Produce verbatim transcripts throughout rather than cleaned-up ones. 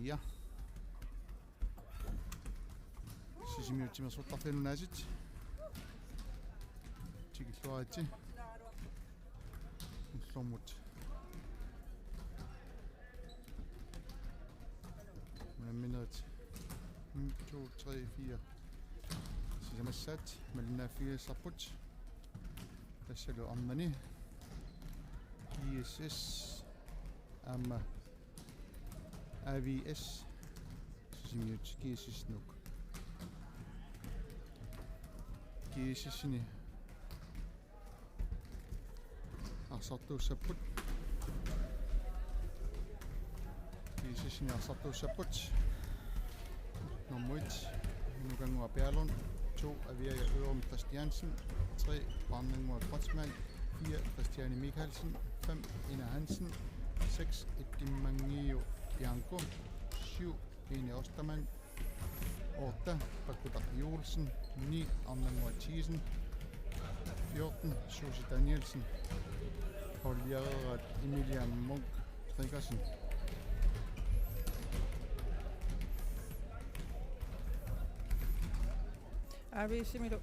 Ja. Sisimiut timersortarfianut aasiit. Tikilluaritsi. Ullormut. Unamminerit. En, to, tre, fire. Sisamassaat malinnaaffigisassarput. Tassalu arnani. I S S aamma A V S. Sisimiut G S S-inut. G S S-ini arsartuussapput. G S S-ini arsartuussapput. Nummer et, Nukannguaq Bjørlund. To, Aviaja Ørum Christiansen. Tre, Barnannguaq Kreutzmann. Fire, Christiane Michaelsen. Fem, Ina Hansen. Seks, Ittimmangiu Bianco. Syv, Line Ostermann. Otte, Pakuta Juulsen. Ni, Arnannguaq Thiesen. Fjorten, Susie Danielsen. Holdereeraat Emilia Munk Gregersen. A V S-imilu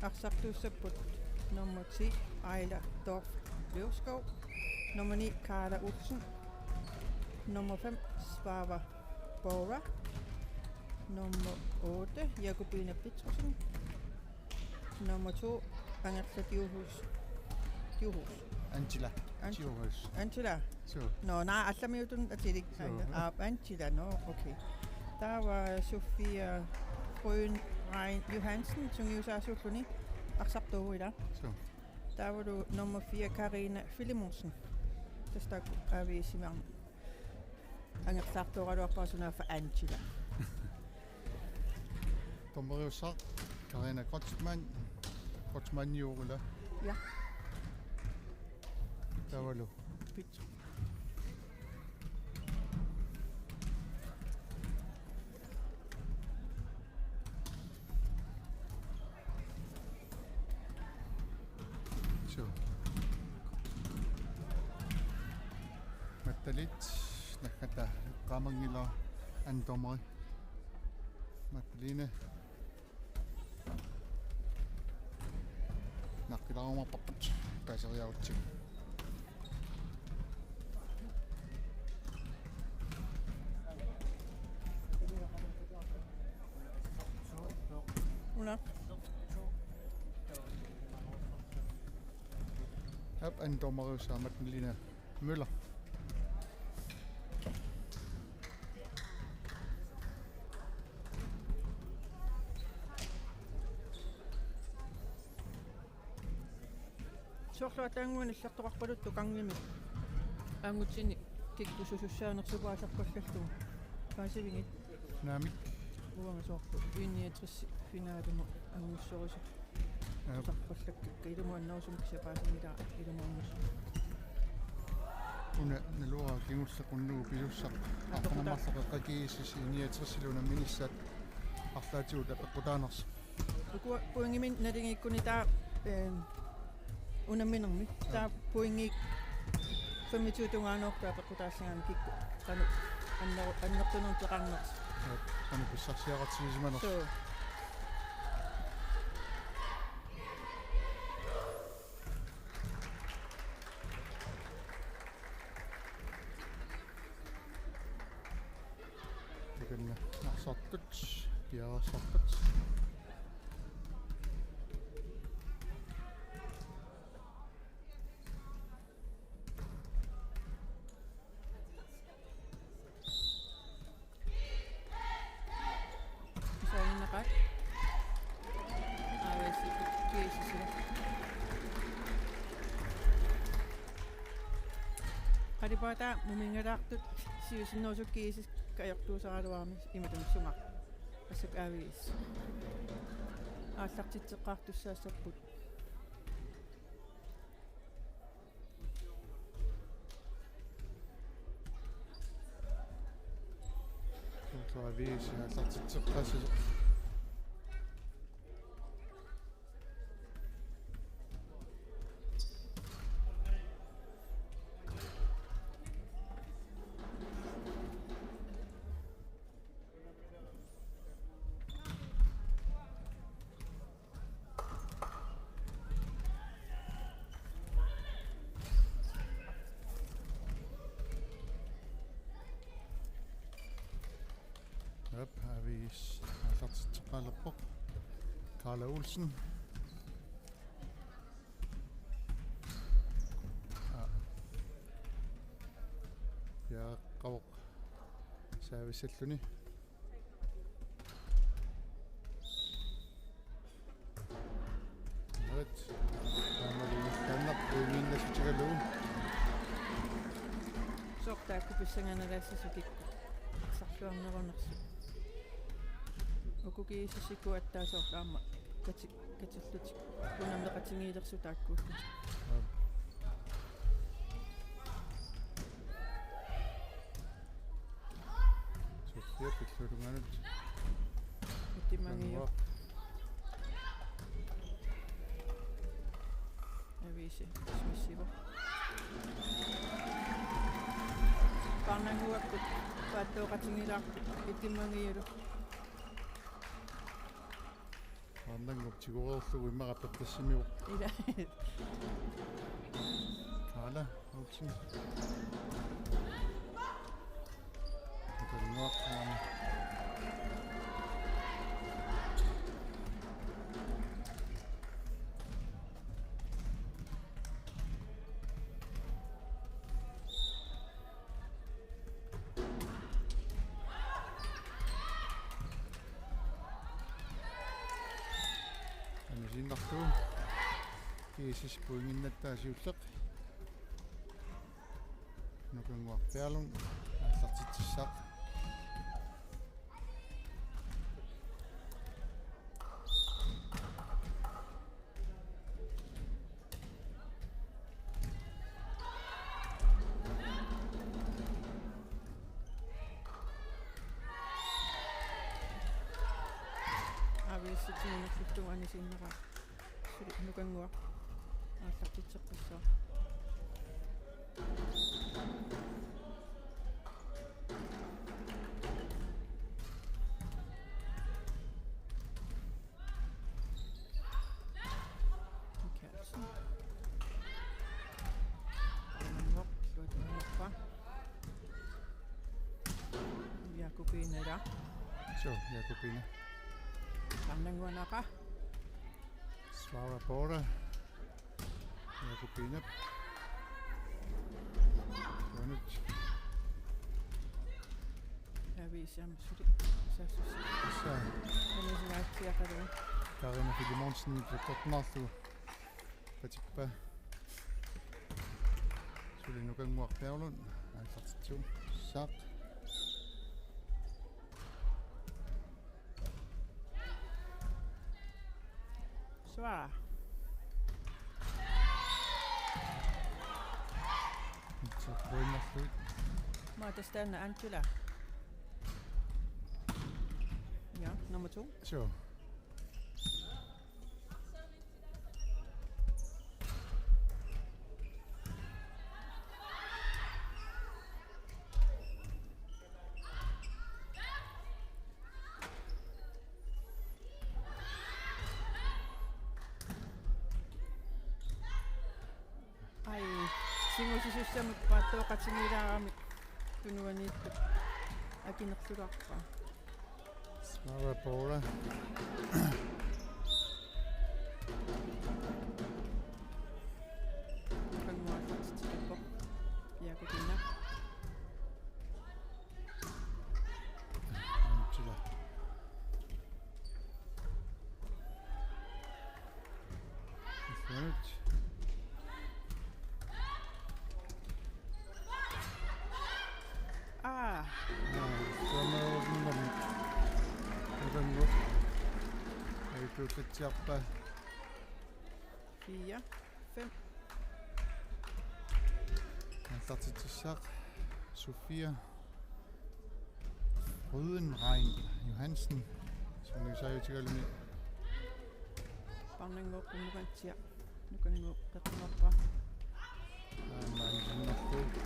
arsartuussapput nummer ti, Aila Dorf Løvskov. Nummer ni, Karla Olsen. Nummer fem, Svava Bora. Nummer otte, Jakobine Petrussen. Nummer to, Angerla Djuhus. Djuhus. Angela. Ang-, Djuhus. Angela. Suu. Nå, nej, allamiutun atilik. Suu. Aa, Angela, nå, okay. Taava Sofia Frøen Rein Johansen, sungiusaasuulluni, arsartuuvoq ilaa. Suu. Taavalu nummer fire, Karina Filemonsen. Tassa taakku A V S-imi angerlartooraluarpara sunaaffa Angela. Dommeriussaaq Karina Kreutzmann. Kreutzmann juurila. Ja. Taavalu. Pit. Suu. Mattalit naggata eqqaamanngilaq, anden dommeri. Mattaline. Naqqilaarumaarparput paaseriarutsigu. Una. Aap, anden dommeriussaaq Mattaline Møller. Soorlu ataannguaq nillertoqarpaluttoq gangimi. Angutsini kikkususussaanersupaasarpallallugu. Paasivigit? Naamik. Uanga soorlu I niogtres finalimut angussorisut. Aap. Tusarpallakkakka ilumut annerusumik kisiat paasinngilara ilumut angussorisut. Una naluara kingulleq unnugu pisussaq. Aa, toquta. Arfineq-marluk eqqaa G S S I niogtres-ilu unamminissaat arlaatigut apeqqutaanersoq. Ukua pointimik naligiikkunni taava, ehm, unamminermi. Aa. Taava pointit femogtyve tungaanut apeqqutaallagaanni kikkut qanoq anner-, annertunermik peqarnersoq. Aa, qanoq pissarsiaqartigisimanersoq. Suu. Takanna arsartut, piareersartut. Soorunaqaat. Aavissi kiisisila. Qalipaataa muminngalaartut siusinnerusukkut kiisis kajortuusaraluarami imatut sunga. Assap aavis. Aallartitseqqaartussaassapput. Soorlu aavis aallartitseqqaassasoq. Aap, A V S aallartitseqqaarpoq. Karla Olsen. Aa. Piareeqqavoq servicelluni. Right. Taamaalillannaq pointiinnassutigalugu. Soorlu taakku pissanganalaassasoq kikkut. Arsarluarnerunersut. Uku G S S-ikkut aatsaat soorlu aamma kati-, katillutik. Unammeqatigiilersut taakkuupput. Aap. Sofia pilluulungaanut. Itimagiuk. Avisi, smisivo. Paarnannguakkut, paattooqatigilaarput, itimagiullu. Paarnannguup tigureerlugu immaqa peqqissimivoq. Ila. Karla Olsen. Nukanguaq. Anisiinnarlugu. G S S pointiinnattaaq siulleq. Nukanguaq Bjørlund aallartitsissaaq. A V S-ip siunerluttuup anisiinnaraaq. Suli Nukanguaq aallartitseqqissaaq. Mikkelsen. Nukanguaq, Nukanguaq. Jakobine der. Så, Jakobine. Paarnannguaq. Svara Borda. Jakobine. Kuanut. A V S-ip suli. Saassussaq. Tassa. Anisiinnartiaqalu. Karina Filemonsen, Filippotnarlu. Patippa. Suli Nukanguaq Bjørlund. Aallartitsissaaq. Svara. Så pointerluit. Maanna taanna Angela. Ja, nummer to. Så. Ai, tigusisussamut paattooqatigiilaarami tunuaniittoq akinerlulaarpaa. Svara Borda. Nukanguaq aallartitseqqippoq. Jakobine. Angela. Right. Aa. Aa, taamaaliorluni. Nukanguaq. Ei, tuullatsiarpa. Fire, fem. Aallartitsissaaq. Sofia Frydenrein Johansen. Sungiusaajutigaluni. Paarnannguaq qummukantsiaq. Nukanguaq peqqinnarpaa. Aamma anisiinnarlugu.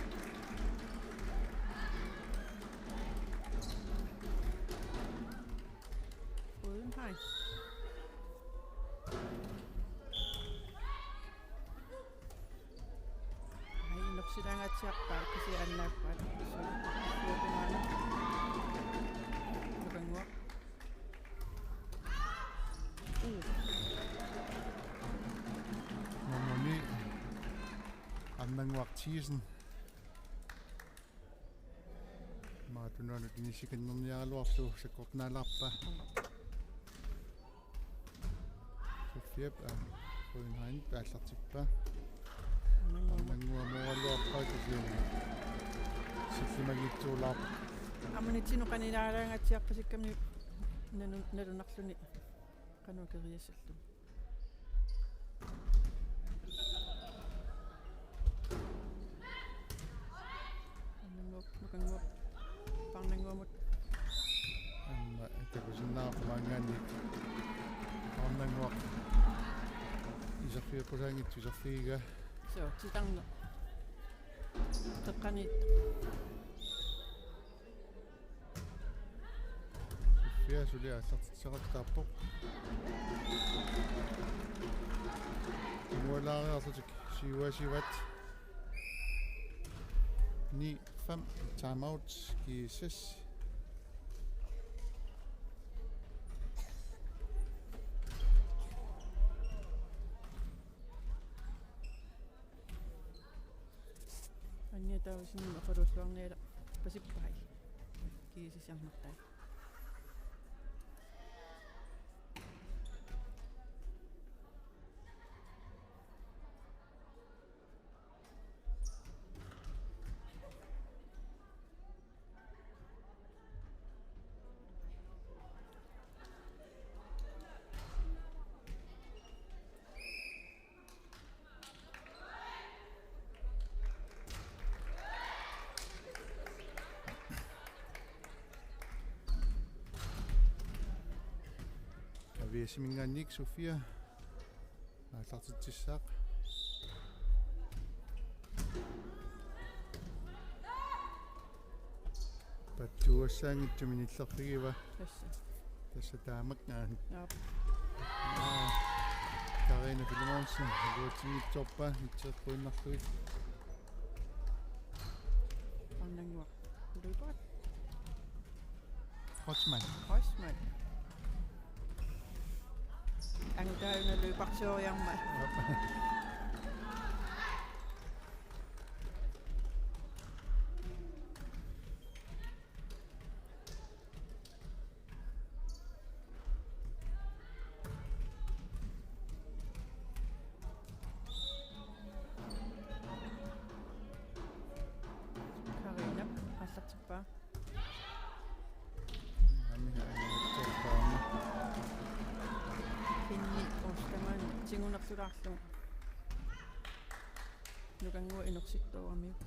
Frydenrein. Ai, inersilaangaatsiarpaa, kisianni annaappaat. Suutumaana. Nukan Mathiasen. Maatunaanut inissisimanniaraluarlugu sakkortunaalaarpaa. Sofiap, aa, Rønheimt aallartippaa. Arnannguamut. Arnannguamut moraluarpaa kisianni. Sillimagitsuulaarpaa. Aamma nunatsinni qanilaalaangatsiarpasikkami nanu-, nalunarluni qanoq keriassallu. Arnannguaq, Nukannguaq, Arnannguamut. Aamma takusinnaavarput maanngaanniit. Arnannguaq. Iserfigeqqusaanngitsoq iserfigigaa. Suu, titarneq. Teqqaniittoq. Sofia suli aallartitseqattaarpoq. Inualaariarlutik siuaasivaat. Ni fem, timeout, G S S. Anja Tausen oqaluulluarniarpasippai. Kiisisiarnertai. Aviasimingaanniit Sofia aallartitsissaaq. Paatsuugassaanngitsumik nillerfigiva. Tassa. Tassa taamak naan. Aap. Aa. Karina Filemonsen, iluatsinngitsoorpaa, nitseqquinnarlugit. Arnannguaq. Løbert. Kreutzmann. Kreutzmann. Angutaajuna løbersooriarmat. Aap. Karina aallartippaa. Aamma aallartippaamma. Henni Ostermann tigunerlulaarlugu. Nukannguaq inorsittooramik.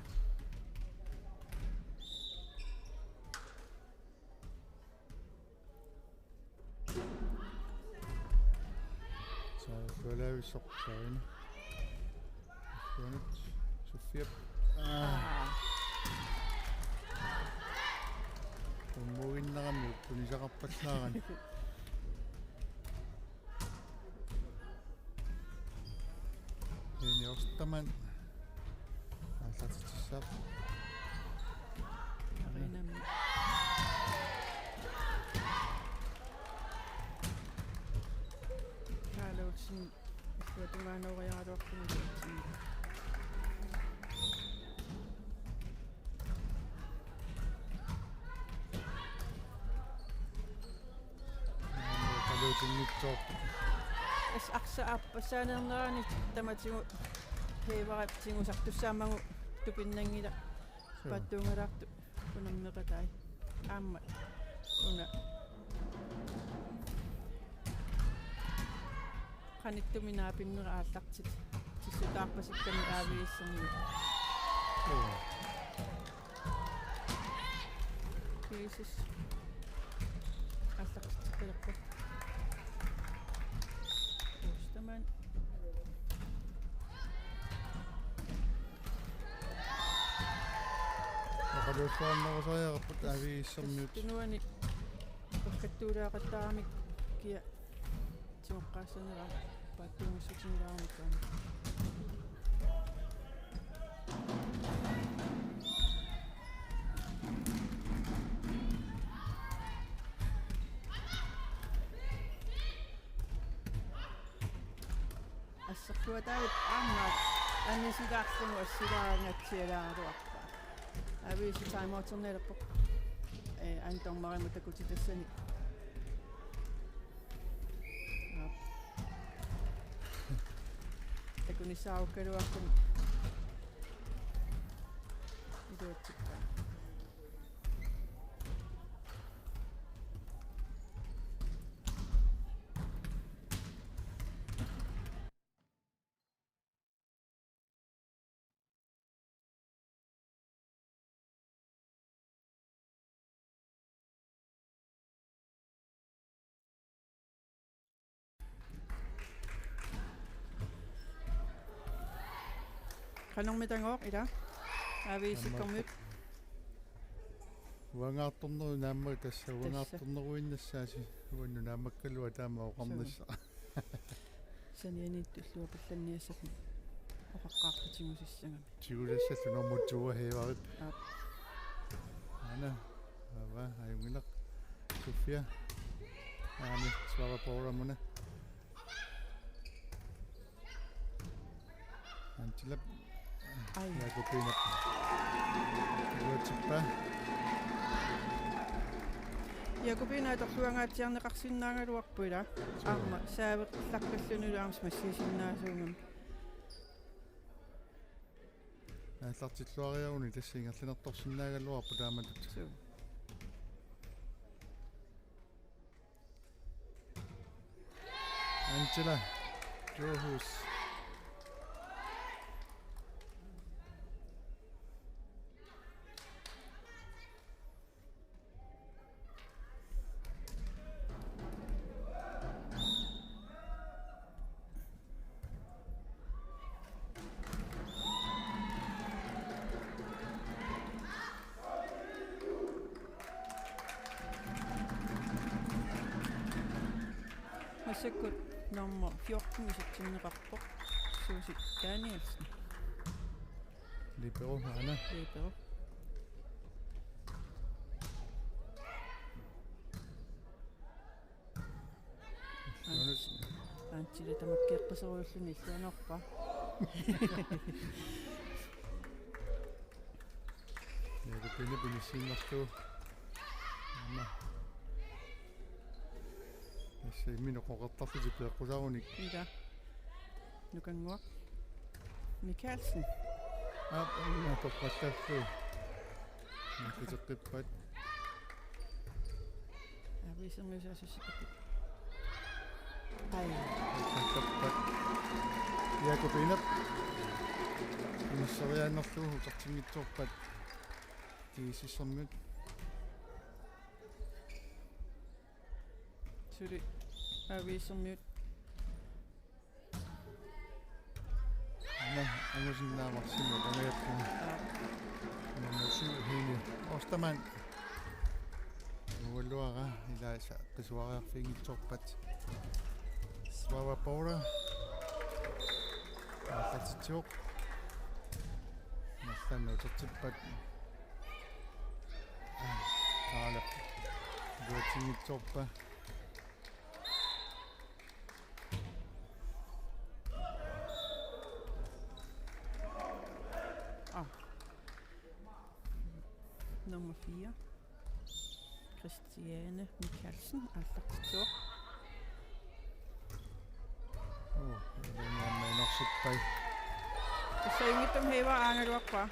Saa, sualaavissoq taanna. Suanut, Sofiap. Aa. Aa. Ummuinnarami uppunisaqarpallaarani. Jenny Ostermann. Aallartitsissaaq. Arenami. Karl Olsen. Illuatungaanooriaraluartumik. Qaluutinngitsoorpoq. As arsa aappassaaneernerani tamatigut Heevarap tigusartussaammagu tupinnanngilaq. Suu. Paatsuungalaartoq unammeqatai. Aamma. Una. Qanittumi naapinnera aallartitsissutaarpasikkami A V S-ermiut. Joo. Jesus. Aallartitseqqilerpoq. Ostermann. Oqaluussuarnerusariaqarput A V S-ermiut. Tunuani. Ukkattuulaaqattaarami kia timoqqaassanera paattuunngissutigilaarami taanna. Assersuataavit aamma. Anisilaarlugu assulaangatsialaaraluarpaa. Aviisi timeouternialerpoq. Ee, aamma dommerimut takutitassani. Aap. Takunissaarukkaluarput. Iluatsippaa. Qanormi tagooq ila? Aviisikkormiut. Uangaartornerup naammagu tassa. Tassa. Uangaartorneruinnassaasi uannut naammakkaluaq taama oqarnissaq. Suu. Sanianiittullu pillanniassat oqaqqaarput tigusissagami. Tigusissallu nummer to-a Heevarip. Aap. Aana. Aava, ajunngilaq. Sofia. Aani, Svava Poulsen-una. Antilap. Ai. Jakobinap. Iluatsippaa. Jakobina atorluangaatsiarneqarsinnaagaluarpoq ila. Suu. Aamma saaveqqillaqqillunilu aamma smassiisinnaasuugami. Aallartilluariaruni tassa ingerlanartorsinnaagaluarpoq taamatut. Suu. Angela Johus. Massakkut nummer fjorten isertinneqarpoq, Susie Danielsen. Libero, aana. Libero. Nunus. Antsila tamakkeqqisorujulluni illuanorpa. Jakobinap inissiinnarlugu. Aamma. Tassa imminut qooqartarlutik peqqusarunik. Ila. Nukannguaq Mikaelsen. Aap, aamma toqqallallugu. Nakuteqqippat. Aviisermiusaasussippat. Ai. Toqqallarpat. Jakobinap. Inisseriaannarlugu utertinngitsoorpat. T S S-ermiut. Suli Aviisermiut. Nå, angusinnaavarsi, angajappunga. Aap. Nummer syv, Henny Ostermann. Ualuara, ilaasa, qisuariarfiginngitsoorpat. Svava Poulsen. Aallartitsivoq. Marlunnik utertippat. Aalap. Iluatsinngitsoorpaa. Ah. Nummer fire. Christiane Mikaelsen, aallartitsivoq. Uu, iluamik aamma inersippai. Tassa ajunngitsumik Heevarip aagaluarpaa.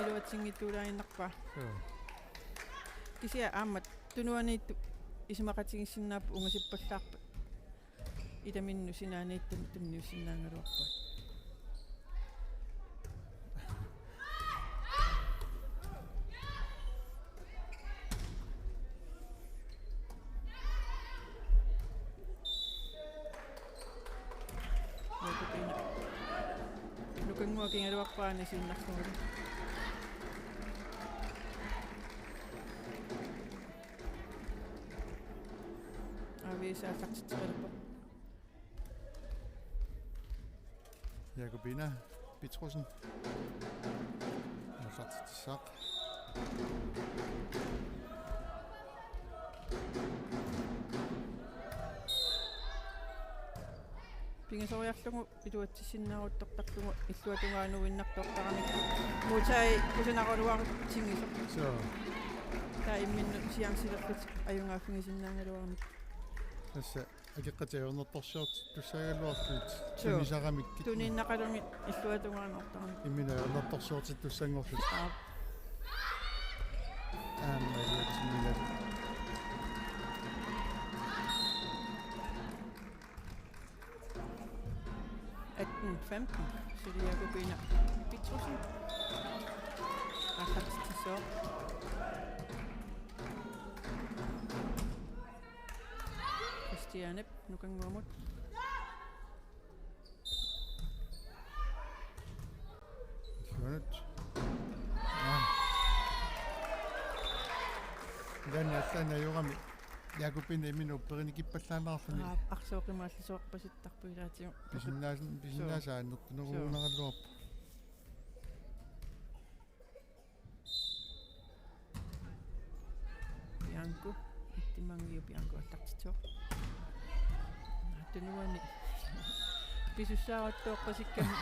Iluatsinngitsuulaaginnarpaa. Joo. Kisianni aamma tunuaniittoq isumaqatigiissinnaapput ungasippallaarpat. Ilaminnut sinaaniittunik tunniussinnaagaluarpaat. Jakobina. Nukannguaq kigaluarpaa anisinnaarlugu. Aviisa aallartitsigaluarpoq. Jakobina Petrussen. Aallartitsissaaq. Soriarlugu iluatsissinnaaruttortarlugu illuatungaanuinnartortaramik. Mutai kusanaraluarutigisoq. Suu. Taava imminnut siansilerlutik ajugaaffigisinnaagaluaramik. Tassa akeqqatit ajornartorsiortittussaagaluartut. Suu. Tunisaramikkit. Tuniinnaqalugit illuatungaanuartaramik. Imminut ajornartorsiortittussanngorlutik. Aap. Aamma iluatsinngilaq. Atten femten, Silja Kubina Petrussen. Aallartitsissaaq. Christianep nukannguamut. Illuanut. Aa. Ilaanni allaani ajorami. Jakobine imminut upperinikippallaannarluni. Aa, arsuuqimaallisuarpasittarpoq ilaatigut. Pisinnaas-, pisinnaasaq annertunerugunaraluarpoq. Bianco, Ittimangiu Bianco aallartitsivoq. Tunuani. Pisussaaruttoorpasikkami.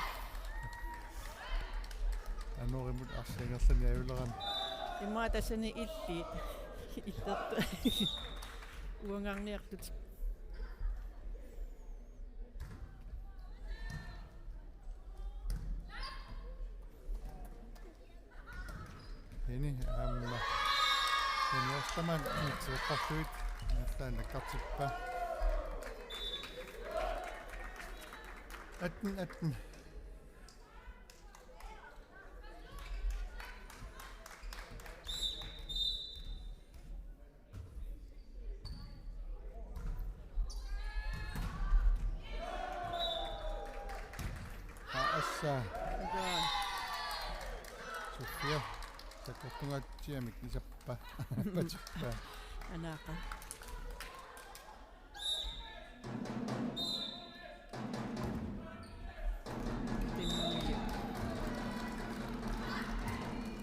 Anorimut arsaangerluni ajulerami. Immaqa tassani illit. Illertut. Uangaarniartut. Ini aamma. Ini astaman itseqarluit. Aamma nakkartippa. Atten, atten. Aa, assa. Ida. Sofia. Takortungaatsiamik isappa. Patippa. Anaaqa. Timmia.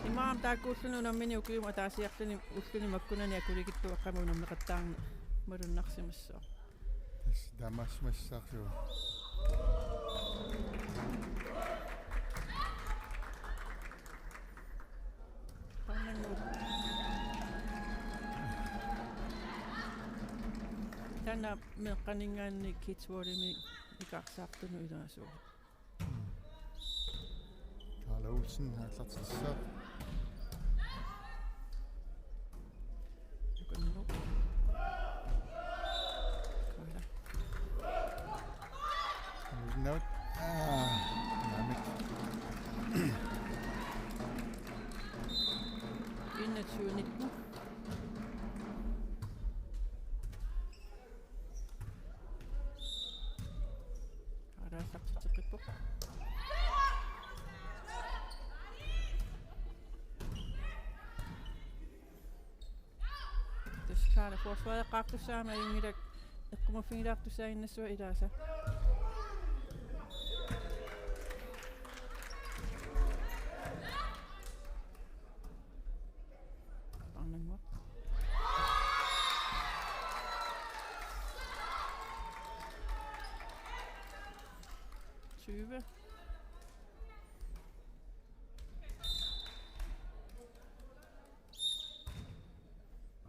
Imaam taakkuulluni unammini ukiumut ataasiarluni ulluni makkunani akulikitsuaqqamik unammeqattaarneq malunnarsimassaaq. Tassa taamaasimassaarlugu. Parnannguup. Taanna meeqqaninngaanniit Kids Worldimi ikaarsaartunut ilaasuuvoq. Karla Olsen aallartissaaq. Nukannguup. Karla. Olsen out. Aa, naamik. Enogtyve nitten. Aallartitseqqippoq. Tassa Karla forsvareqqaartussaammat ajunngilaq eqqumaffigilaartussaaginnassaaq ilaasa. Parnannguaq. Tyve.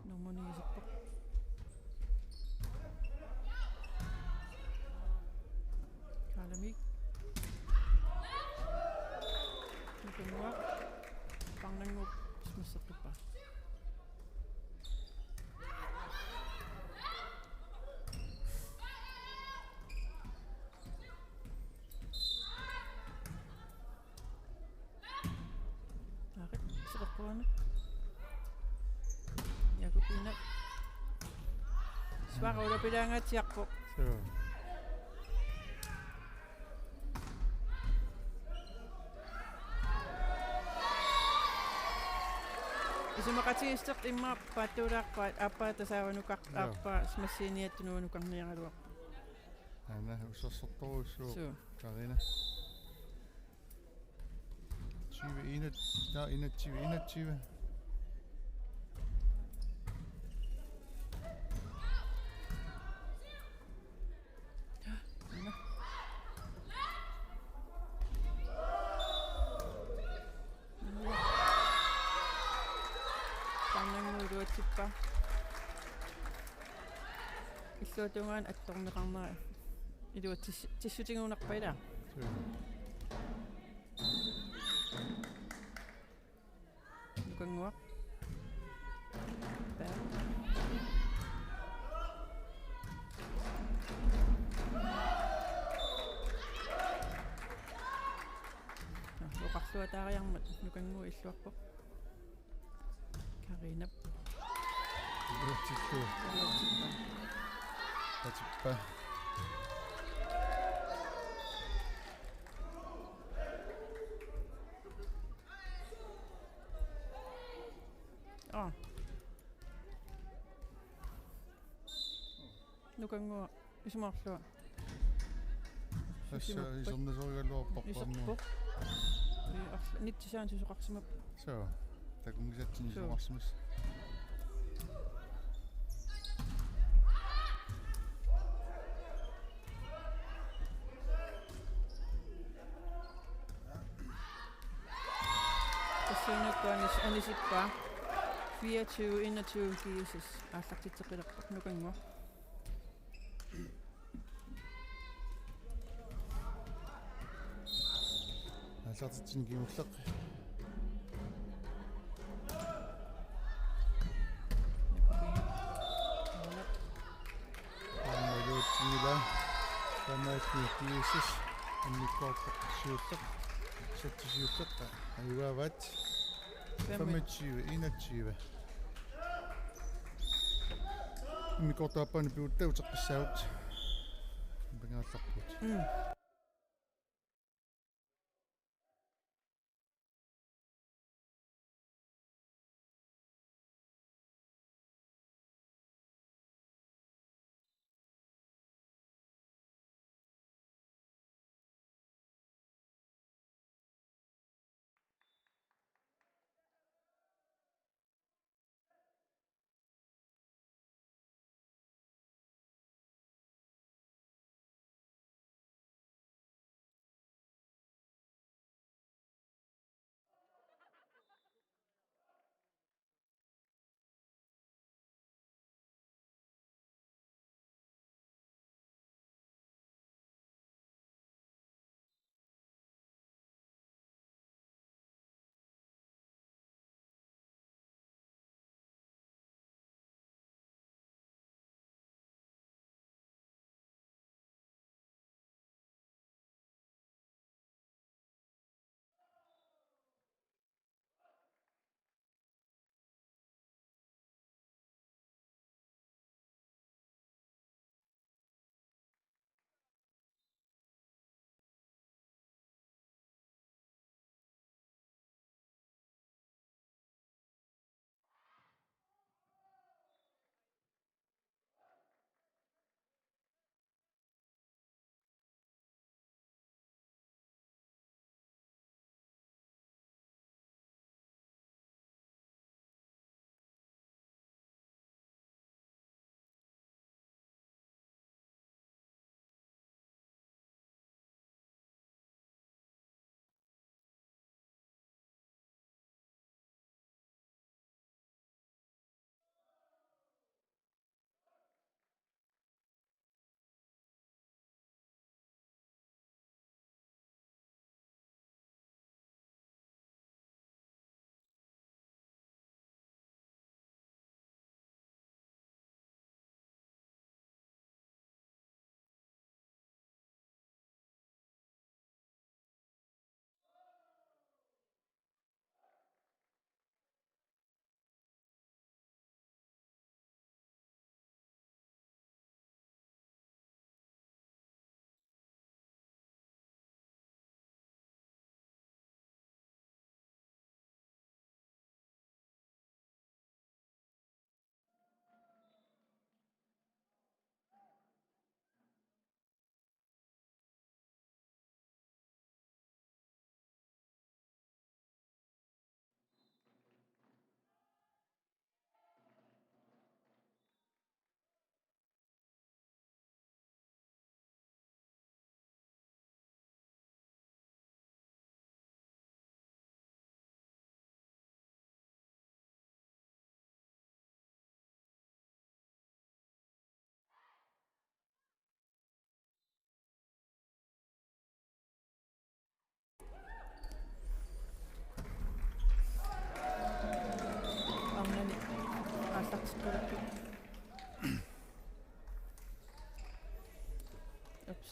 Nummer ni isippoq. Kaalamik. Nukanngua. Parnannguup massaqqippoq. Aarit, seqerpuanut. Jakobine. Svare ulapilaangaatsiarpoq. Suu. Isumaqatigiissuteq immaqa paatsuulaarpaat, aappaa tasaavanukar-, joo, aappaa smassiiniattut nuannukarniaraluarpoq. Aana, ussersortorujussuuvoq. Suu. Karina. Tyve, enogtyve, enogtyve, enogtyve. Nå. Illuatungaan attorneqarnera iluatsis-, tissutigunarpa ilaa? Suu. Nukannguaq. Back. Oqarluataariarmat Nukannguaq illuarpoq. Karinap. Iluatsillugu. Patippa. Aa. Nukannguaq isumaqarlunga. Tassa susimappat. Isernisorugaluarpoq. Iserpoq. Ii, arla-, nitsisaan susoqarsimappat. Suu. Takunngisatsinni. Suu. Susoqarsimasoq. Tassuunakkut anis-, anisippaa. Fireogtyve enogtyve G S S aallartitseqqilerpoq Nukannguaq. Aallartitsinni kingulleq. Aamma iluatsinngilaa. Taamaalilluni G S S immikkoortoq siulleq. Satsut siulleq. Ajugaavaat. Femogtyve enogtyve. Immikkoortoq aappaanut pigutta uteqqissaagut. Pingaallarput. Mm.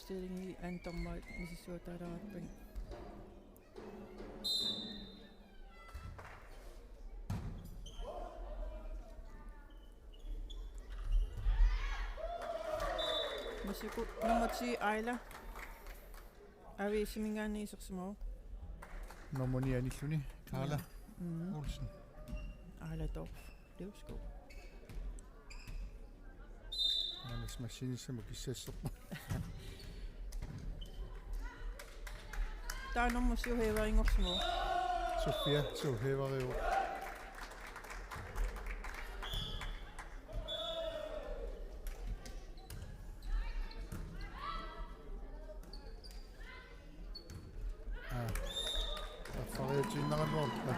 Tillingii antormaat misissuataalaarpani. Masiku nummer ti Aila. A V S-iminngaanniit isersimavoq. Nummer ni anilluni Karla Mm. Olsen. Aila Dorph Løvskov. Aana massinissamut kissasserpoq. Taava nummer syv Hevarinngorsimavoq. Sofia, syv Hevarinngor. Aa. Taffariutiinnaraluarpa.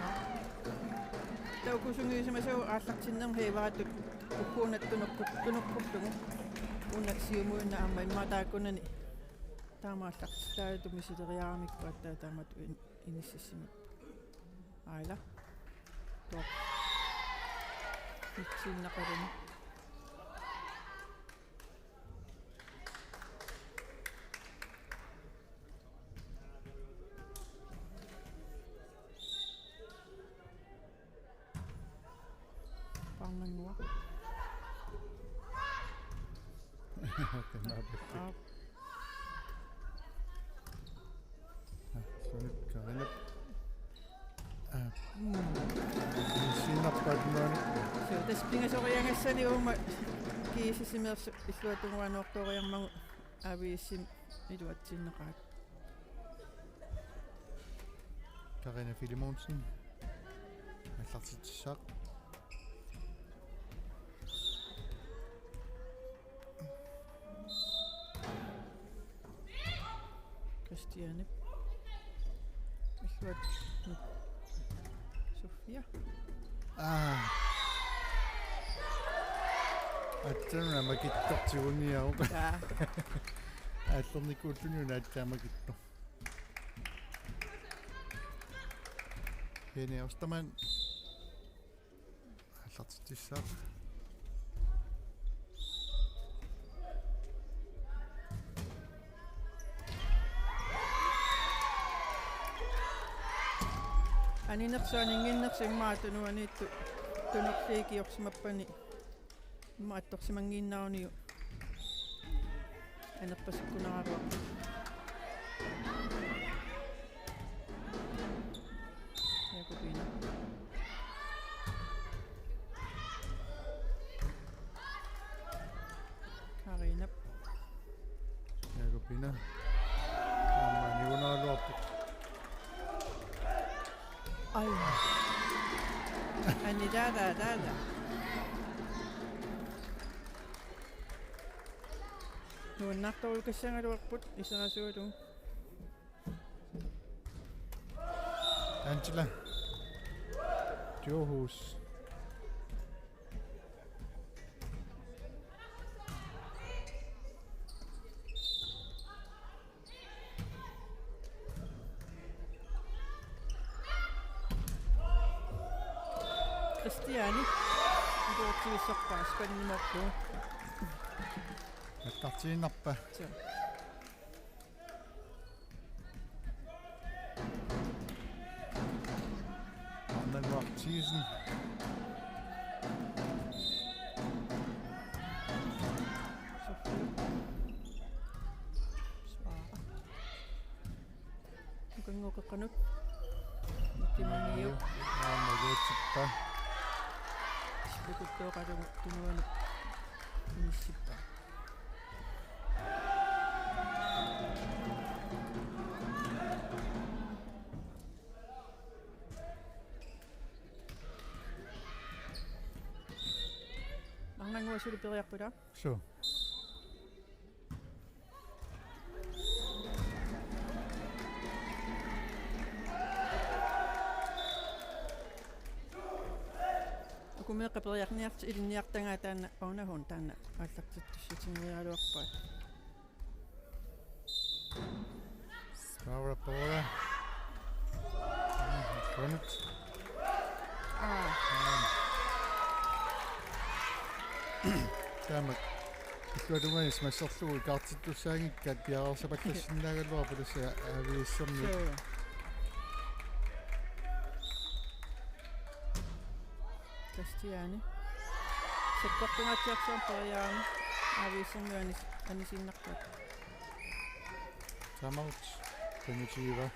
Taava ukusunngisimasagut aallartinnermi Hevaritut ugguuna tunukkut-, tunukkullugu. Una siumuinnaq aamma immaqa taakkunani. Taama aallartitaaluta misileriaramikku aatsaat taamatut in-, inississimappat. Aila. Tuo. Mitsiinnaqaluni. Parnannguaq. Qimaapput. Aap. Aa, sunik Karinap. Aa. Mm. Sinnerpaat maani. Suu, tassa pingasoriagassani uuma G S S-imeersoq illuatungaanoortooriarmagu A V S-imi iluatsiinnaqaat. Karina Filemonsen. Aallartitsissaaq. Christiane. Illuat. Sofia. Aa. Aatsaat una makittoq tiguniaruk. Jaa. Aallernikuulluni una aatsaat makittoq. Jenny Ostermann. Aallartitsissaaq. Aninersuaninnginnersu immaqa tunuaniittoq tunorliikiorsimappani. Immaqa attorsimanngiinnaruniuk. Anerpasikkunaraluarpoq. Jakobine. Karina. Jakobine. Aamma niunaraluarpoq. Ai. Ani, taava, taava. Nuannaartorujussuugaluarput iserasualugu. Angela Djurhuus. Christiane. Iluatsivissorpaa spændende mappu. Aallartiinnarpa. Suu. Arnannguaq Thiesen. Svare. Ukanngoqeqqanut. Nukimangiu. Aamma iluatsippa. Sipikuttooqalugu tunuanut inissippa. Arnannguaq suli periarput, ilaa? Suu. Uku meeqqat periarniartut ilinniartagaat taanna, una hun taanna aallartittussutigeriaraluarpaat. Svare Pora. Mm, fundet. Aa. Taamak. Illuatungaani simassorlugu kaartittussaanngikkaat piareersapallassinnaagaluarput tassa A V S-ermiut. Suu. Kristiani. Sakkortungaatsiartorpoq A V S-ermiut anis-, anisiinnarpaat. Timeout. Femogtyve.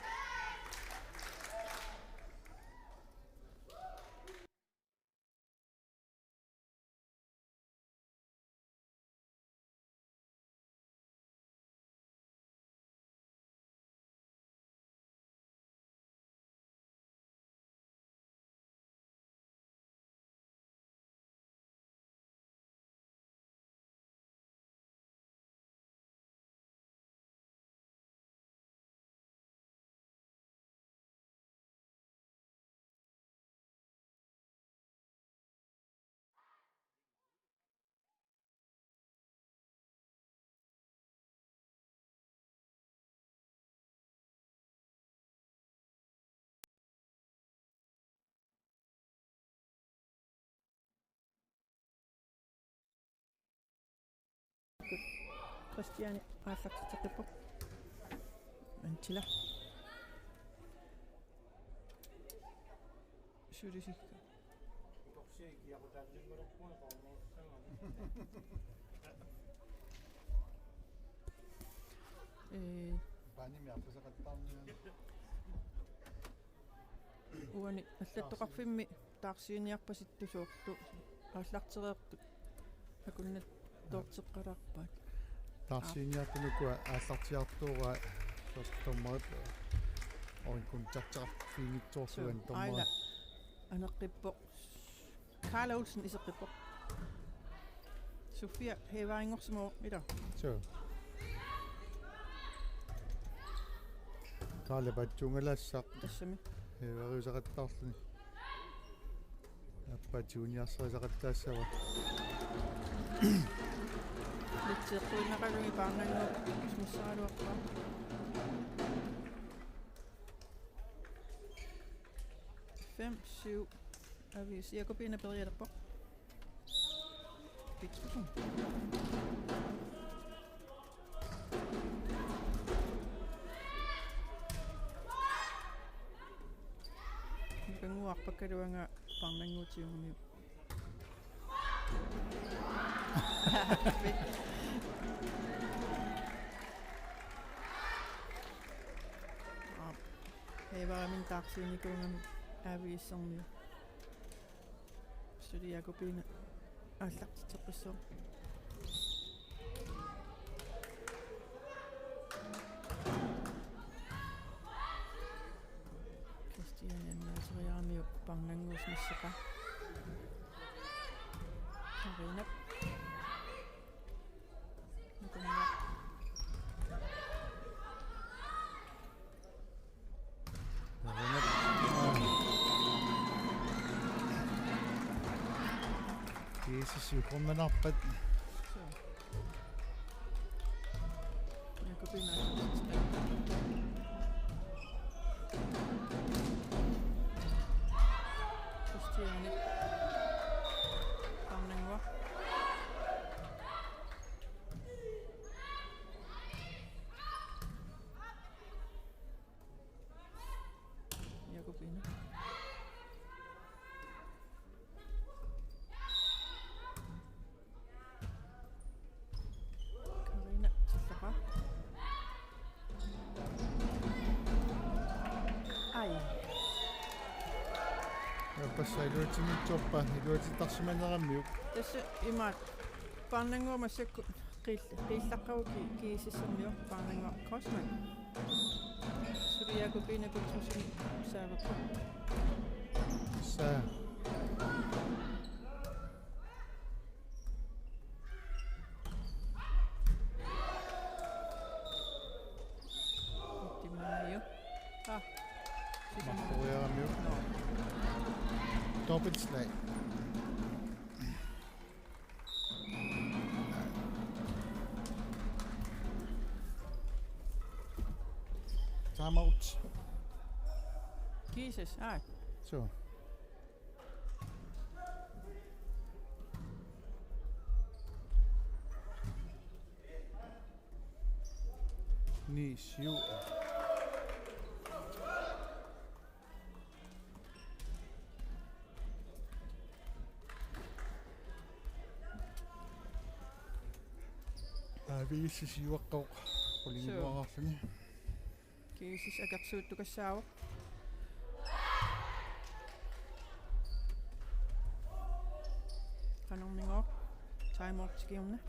Kristiani aallartitseqqippoq. Antila. Sulisikka. Ee, Banimi arpasaqattaarniani. Uani allattoqarfimmi taarsiiniarpasittusoorlu aallartereertut akunnattoorteqqalaarpaat. Taarsiiniartut ukua aallartiartuuraa soorlu dommerit orinkuntartarfiinngitsoorluan. Suu, dommerit. Aila aneqqippoq. Karla Olsen iseqqippoq. Sofia Hevarinngorsimavoq ila. Suu. Karla patsuungalaassaq. Tassami. Hevariusaqattaarluni. Appatiuniarsarisaqattaassava. Litseertuinnaqaluni Paarnannguaq smasharaluarpaa. Fem syv. Avis Jakobine perialerpoq. Pitsusun. Nipanguarpakkaluanga Paarnannguutiumiu. Aap. Hevarimin taarsiinikuugami A V S-ermiu. Suli Jakobine aallartitseqqissaaq. Kristiani annaaseriaramiuk Paarnannguup smasseqaa. Karinap. Nukunneq. Nukunneq. Jesus, jukornanarpat. Suu. Jakobine. Kristiani. Paarnannguaq. Jakobine. Karina, tillaqaa. Ai. Passa iluatsinngitsoorpa, iluatsittarsimaneramiuk. Tassa imaat. Paarnannguaq massakkut qiill-, qiillaqqavoq G-, G S S-ermiu, Paarnannguaq Cosman. Suli Jakobine Petrussenip saavakku. Saa. Timaaju. Ah. Marloriaramiuk. Nå. Dobbeltslag. Timeout. Jesus, ai. Så. Ni syv. Aa, V S siuaqqavoq qulingiluaqqarluni. G S S akersuuttukassaavoq. Qanormigooq? Time out kingorna.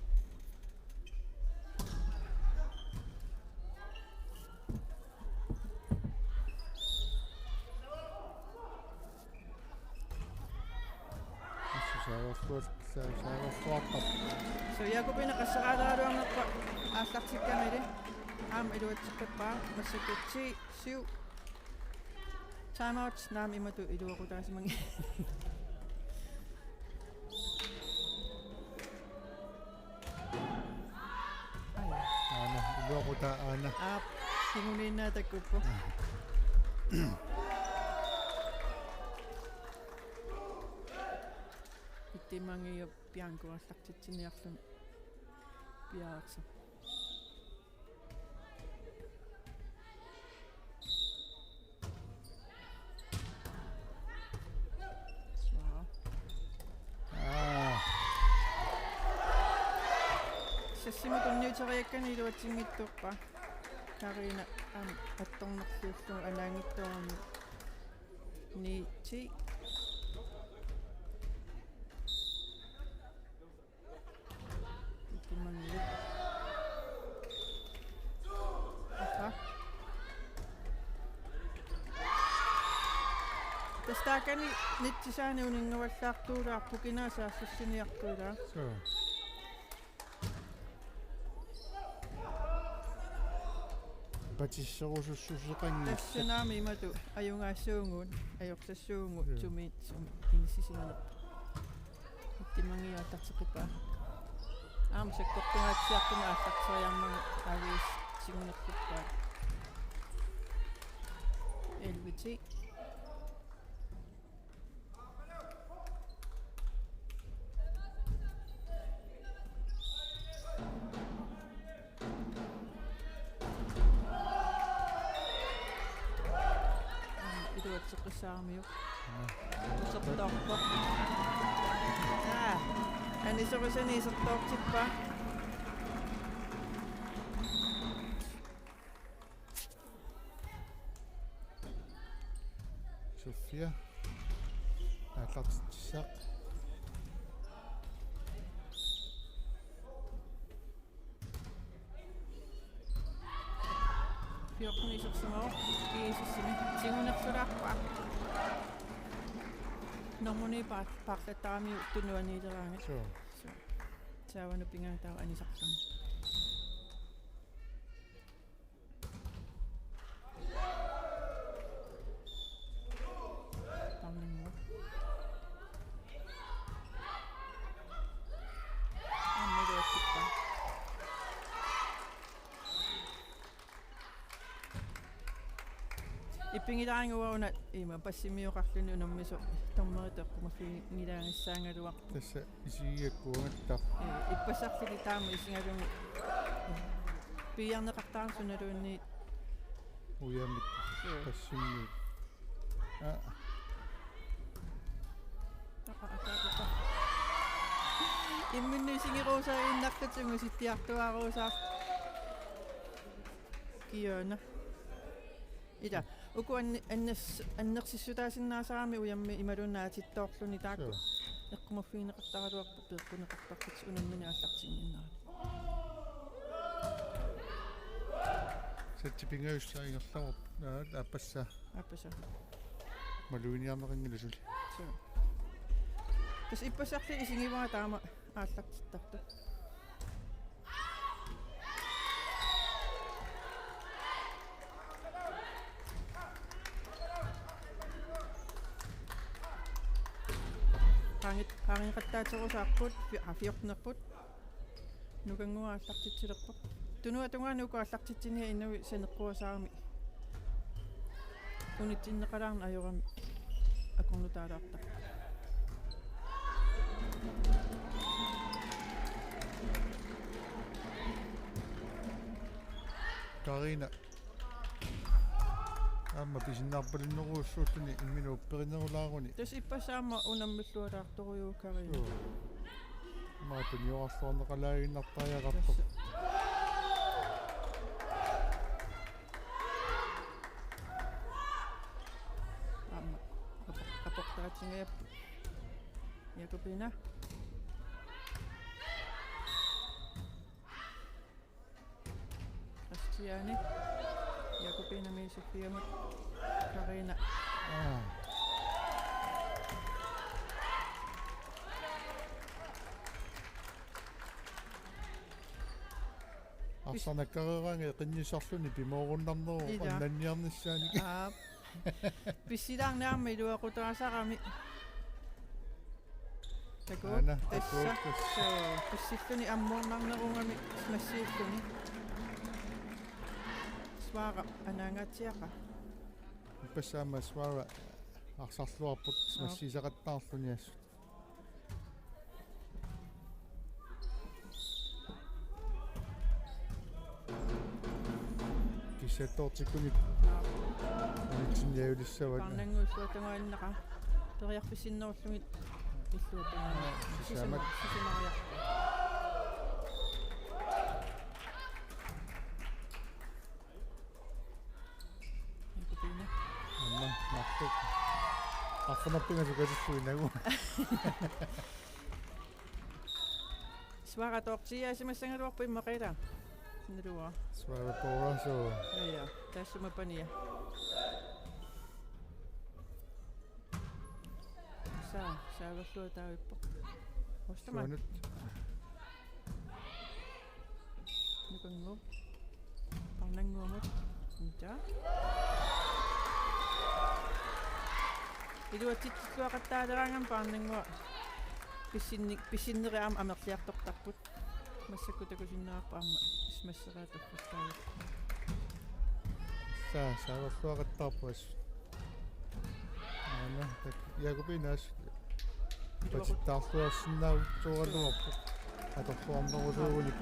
Saagorluat, sa-, saagorluarpara. So, Jakobine qassaraalaaraluarnerpa aallartikkamili. Aamma iluatseqqippaa, massakkut ti syv. Time out, naamik imatut iluaqutaasimanngi-. Aana, iluaqutaa aana. Aap, kinguniinnaa takkuppoq. Ittimangiup Bianco aallartitsiniarluni piareersoq. Aa. Sassimut tunniuteriakkani iluatsinngitsoorpaa. Karina aamma attornerliullugu anaanngitsoorami. Ni ti. Ittimangiup. Aha. Tassa taakani nitsisaanik uninngavallaartuulaarpoq, kinaassutsiniartuulaarpoq. Suu. Patisserusussuseqanngillat. Tassa naamik imatut ajugaassuugut, ajorsassuugut, joo, sumiit, sumi, inissisimanerput. Ittimangiup aallarteqqippaa. Aamma sakkortungaatsiartumik aallarteriarmagu aaviis tiguneqqippaa. L V T. Iluatseqqissaaramiuk. Utertorpoq. Aa, anisorisani isertoortippaa. Sofia. Aallartitsissaaq. Fjorten isersimavoq, G S S-imi. Tigunerlulaarpaa. Normuni pa-, paarlattaramiuk tunuaniileraangat. Suu. Suu. Taava una pingaartaava anisarluni. Tarninngua. Aamma iluatsippaa. Ippinngilaarinnguaq una ima passimioqarluni unammisoq dommeritut eqqumaffigilaagissaagaluarpoq. Tassa isigiakkuugatta. Ee, ippassarluni taama isigalugu. Piiarneqartarami sunaluunniit. Ujamik. Joo. Passimmiut. Aa. Aa, aa, aa, aa. Imminnut isigiruusaaginnarlutik ungusittiartuaaruusaarput. Kiiuna. Ila, uku anni-, anners-, annersissutaasinnaasarami ujammi imaluunniit aatittoorluni taakku. Suu. Eqqumaffigineqartaraluarput peqquneqartarput unammineq aallartinnginnerani. Satsipingajussaa ingerlaarpoq. Aa, aappassaa. Aappassaa. Maluginiarneqanngilaq suli. Suu. Tassa ippassarli isigivara taama aallartittartoq. Qaangi-, qaangeqattaaterusaarput, fi-, aa, fjortenerput. Nukannguaq aallartitsilerpoq. Tunuata tungaanut uku aallartitsiniat inuit saneqquasaarami. Unitsinneqalaarneq ajorami akornutaalaartarpoq. Karina. Aamma pisinnaarpalunnerujussuulluni imminut upperinerulaaruni. Tassa ippassaq aamma unammillualaartorujuuvoq Karina. Joo. Maatuniorarluarneqalaaginnartariaqartoq. Tassa. Aamma. Apo-, aportaatigigatsigu. Jakobina. Kristiane. Jakobinamit Sofiamut. Karina. Aa. Arsaq nakkareeraangat eqinnissarluni pimoorunnarneruvoq. Ila. Annanniarnissaanik. Aap. Pissilaarneq aamma iluaqutaasarami. Takuuk. Aana, tassa. Takuuk, tassa. Soo, pissilluni ammukarnerugami smassiilluni. Svara anaangaatsiaqaaq. Ippassaq aamma Svara arsarluarput. Joo. Smassiisaqattaarluni assut. Kissattoortikkunik. Unitsinniajulissavat. Paarnannguaq illuatungaannaqa. Periarfissinnerullugit illuatungaannaqa. Sisamat. Sisama-, sisamariarput. Jakobina. Aamma, marluk. Arfineq-pingasut katillugit inagu. Svara toortiaasimassagaluarpoq immaqa ila. Naluara. Svara Poraso. Ja, ja. Taassuma pania. Sa, saaverluataavippoq. Ostama. Suanut. Nukannguup. Paarnannguamut. Inta. Iluatsitsilluaqattaaleraangami Paarnannguaq pissinni-, pissinnerit aamma amerliartortarput. Massakkut takusinnaavarput aamma smasseraat taffattaavut. Sa, saaverluaqattaarpoq assut. Aana, tak-, Jakobina assut. Patittaarluarsinnaavutsooraluarpoq. Atorluarnerusuugunik.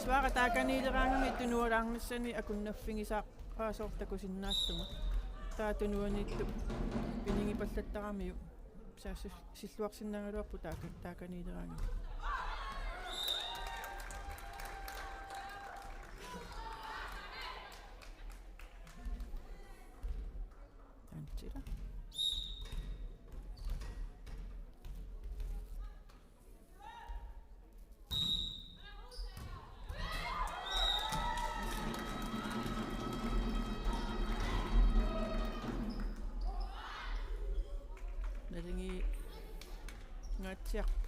Svara taakaniileraangami tunualaarnissani akunnaffigisaaqaasoq takusinnaallunga. Taava tunuaniittoq pinigipallattaramiuk. Saassu-, silluarsinnaagaluarpoq taaka-, taakaniileraangami. Antsila. Nalinginngatsiarpoq.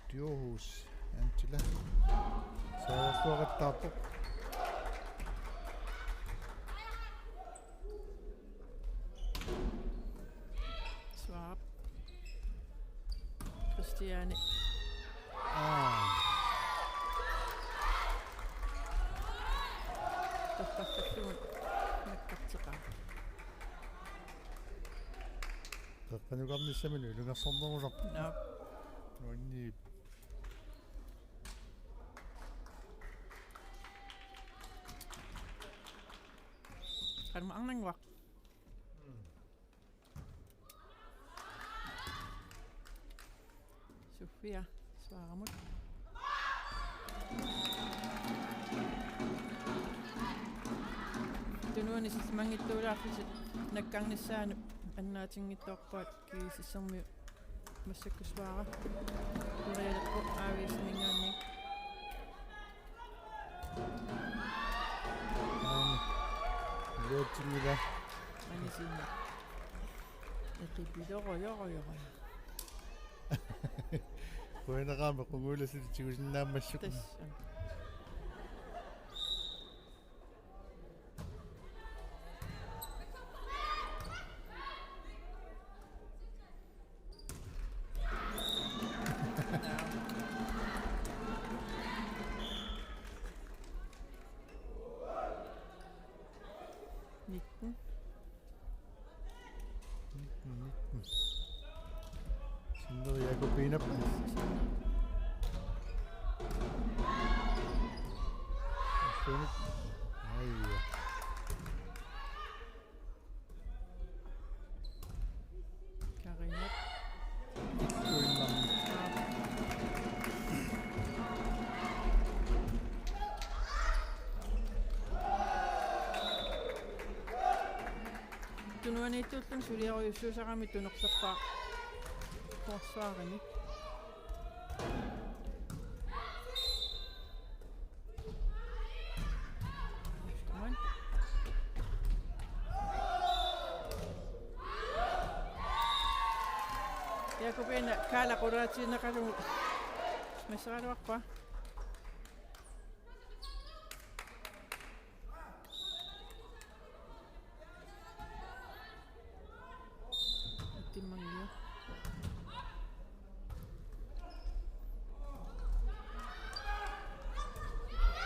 Djurhuus, Antsila. Saaverluaqattaarpoq. Svara. Kristiane. Aa. Toqqarfallugu nakkarteqaaq. Qeqqanukarnissaminut ilungersornerusarpoq. Naap. Nuanniippoq. Qanormaa Arnannguaq. Sofia, Svaramut. Tunuani sillimanngitsuulaarlusi nakkarnissaanut annaatinngitsoorpaat G S S-ermiut. Massakkut Svara. Perialerpoq A V S-iminngaanniit. Aani. Iluatsinngilaq. Aani sinna. Eqipilorujorujorujor. Qujanaqaaq, qungujulassutit tigusinnaammassuk. Tassa. Nitten. Nitten, nitten. Jakob Enap. Aajuna. Aajuna. Karina. Ikkuinnarmi. Tunuaniittuulluni suliarujussuusarami tunersorpaa forsvarimi. Come on. Jakob Enap, Kaala qulaatiinneqalugu. Missaraluarpa? Ittimmanngio.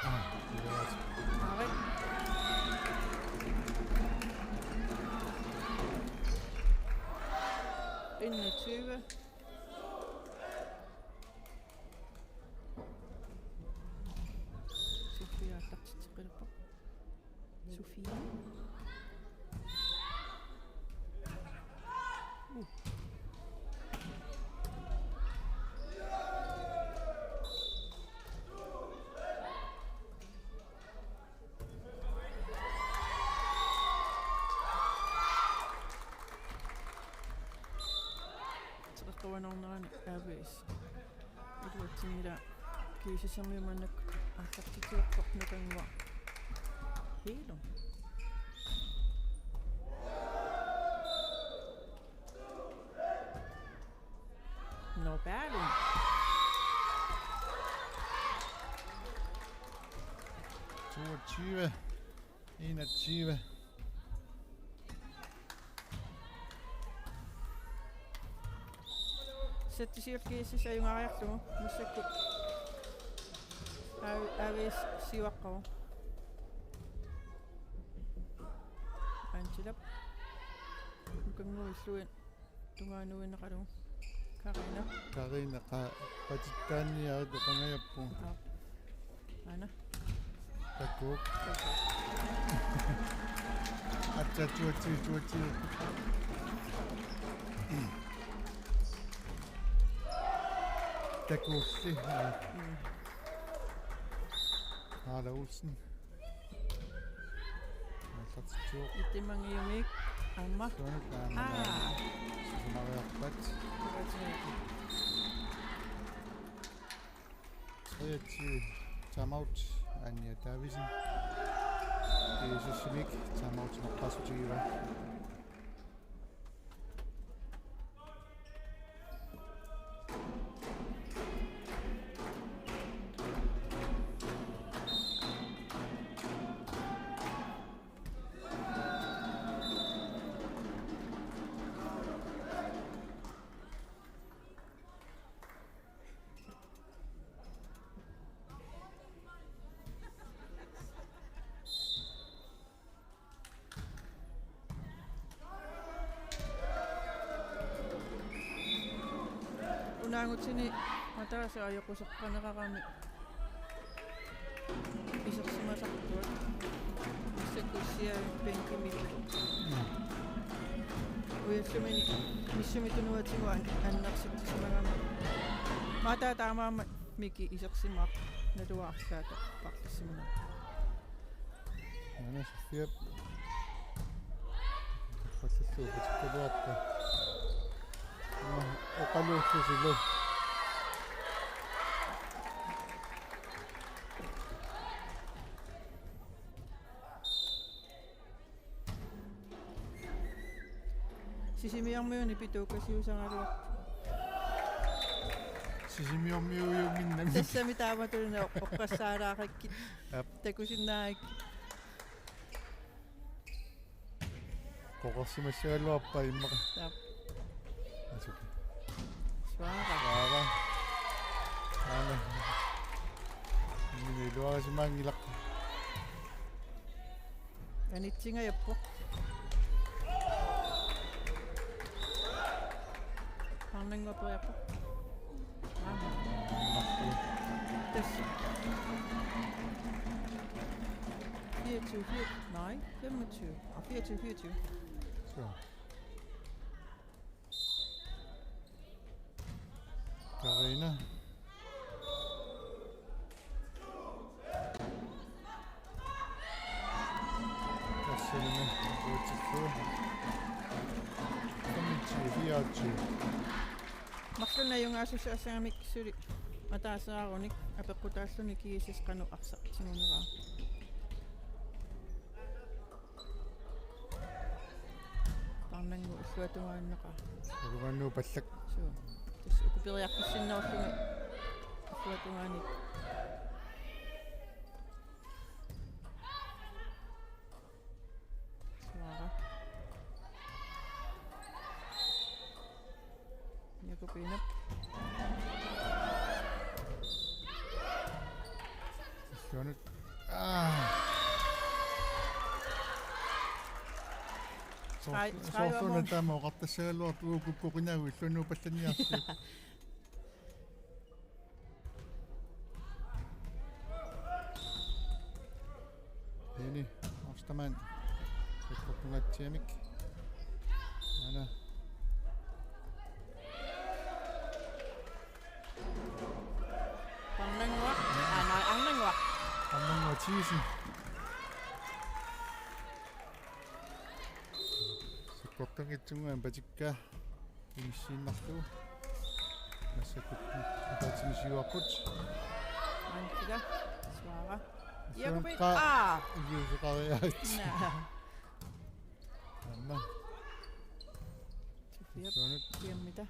Aa, det var altså. Aarit. Enogtyve. Sofia aallartitseqqilerpoq. Sofia. Uh. Teqeqquanernerani A V S. Iluatsinngilaq, G S S-ermiut maannakkut aallartitseqqilerpoq Nukannguaq Hegelund. Nå, Berlin. Toogtyve, enogtyve. Sæt til G S S er jo meget nu. Massakkut A V S siuaqqavoq. Antilap. Nukannguaq illuin. Tungaanut ineqalu. Karina. Karina qa-, qatittaanniarit oqangajappugut. Aap. Aana. Takuuk. Takuuk. Atsa, tuatsi, tuatsi. Takuussi. Mm. Harald Olsen. Aallartitsuuq. Ittimmanngiumik aamma. Suanut aamma. Aa. Sisumariarpat. Treogtyve. Timeout. Anja Davidsen. G S S-imik timeout naqqaassutigivaa. Unaagutini ataaseq ajoquseqqanerarami isersimasarput. Massakkut issiavik bænkimiipput. Mm. Ujassumini misissuminik tunuatigut an-, annersitsisimagami. Mataa taamaammat Miki isersimaaq naluara arlaata paarlassimanera. Aana Sofiap. Qallallugu patikkaluarpa. Aa, oqaluullusilu. Sisimiormiuni pituukasiusaraluarpoq. Sisimiormiuujunnginnami. Tassami taamatulluunniit oq-, oqqassaalaarakkit. Aap. Takusinnaagakkit. Qooqarsimassagaluarpaa immaqa. Aap. Asuki. Suaara. Suaara. Aana. Imminut iluarisimanngilaq. Anitsinngajappoq. Arnannguaq periarpoq. Tyve, nej, femogtyve. Og fireogtyve, fireogtyve. Så. Karina. Tassalimi uutsillugu. Femogtyve, fireogtyve. Marlunnik ajugaassuseq assangamik suli ataasiarunik apeqqutaalluni G S S qanoq arsaq tiguneraa. Tarnangu illuatungaanneqaa. Illuatungaanneq pallak. Suu. Tassa ukuperiarfissinnerulluni illuatungaanik. Suara. Jakobinap. Illuanut. Aa. Trai-, Soorlu-, tredive soorluuna mål. Taama oqartassagaluartoq uku kukkuqinaagu illuanut pallanniarsi. Jenny Ostermann. Sakkortungaatsiamik. Aana. Arnannguaq. Aa, nej, Arnannguaq. Arnannguaq Thiesen. Sakkortunngitsunnguamik patikkaa. Inissiinnarlugu. Massakkut ataatsimik siuarput. Antika. Suara. Jakobi. Qa-, aa. Iliuuseqariarit. Naa. Aamma. Sofia. Suanut. Kiammita.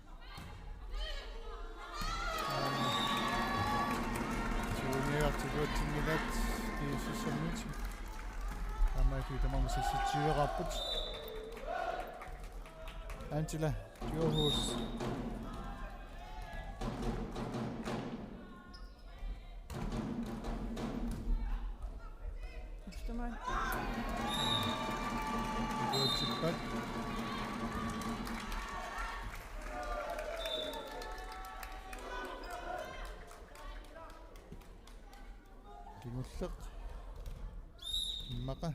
Aamma. Suuniartikuatsinnilaat G S S-ermiut. Aamma tamarmik seksogtyveqarput. Angela Djurhuus. Ostermann. Ikuatsippat. Kingulleq. Immaqa.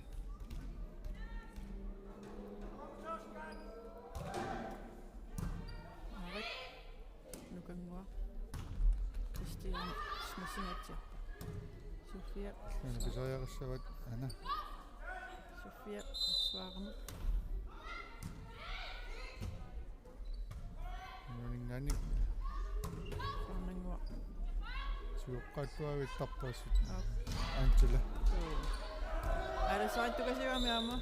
Aarit. Nukannguaq. Kristian Smassingatsiaq. Sofia. Aana pisariaqassavat, aana. Sofia Suarmut. Nuninganik. Arnannguaq. Siuqqaattuavittarpassut. Aap. Angela. Suu. Alassarittukasiugami aamma.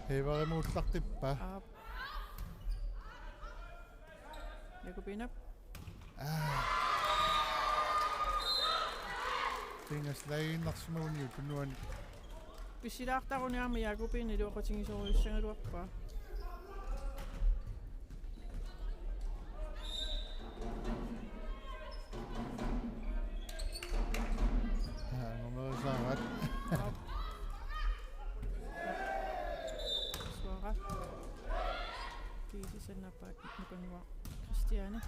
Heevarimut ullaqqippa. Aap. Jakobinap. Aa. Pingaslaaginnarsimaguni tunuani. Pissilaartaruni aamma Jakobinip iluaqutigisorujussuugaluarpaa. Aa, angumerisaaraat. Aap. Suara. Kiisi sannappaat nukannguaq. Kristiane.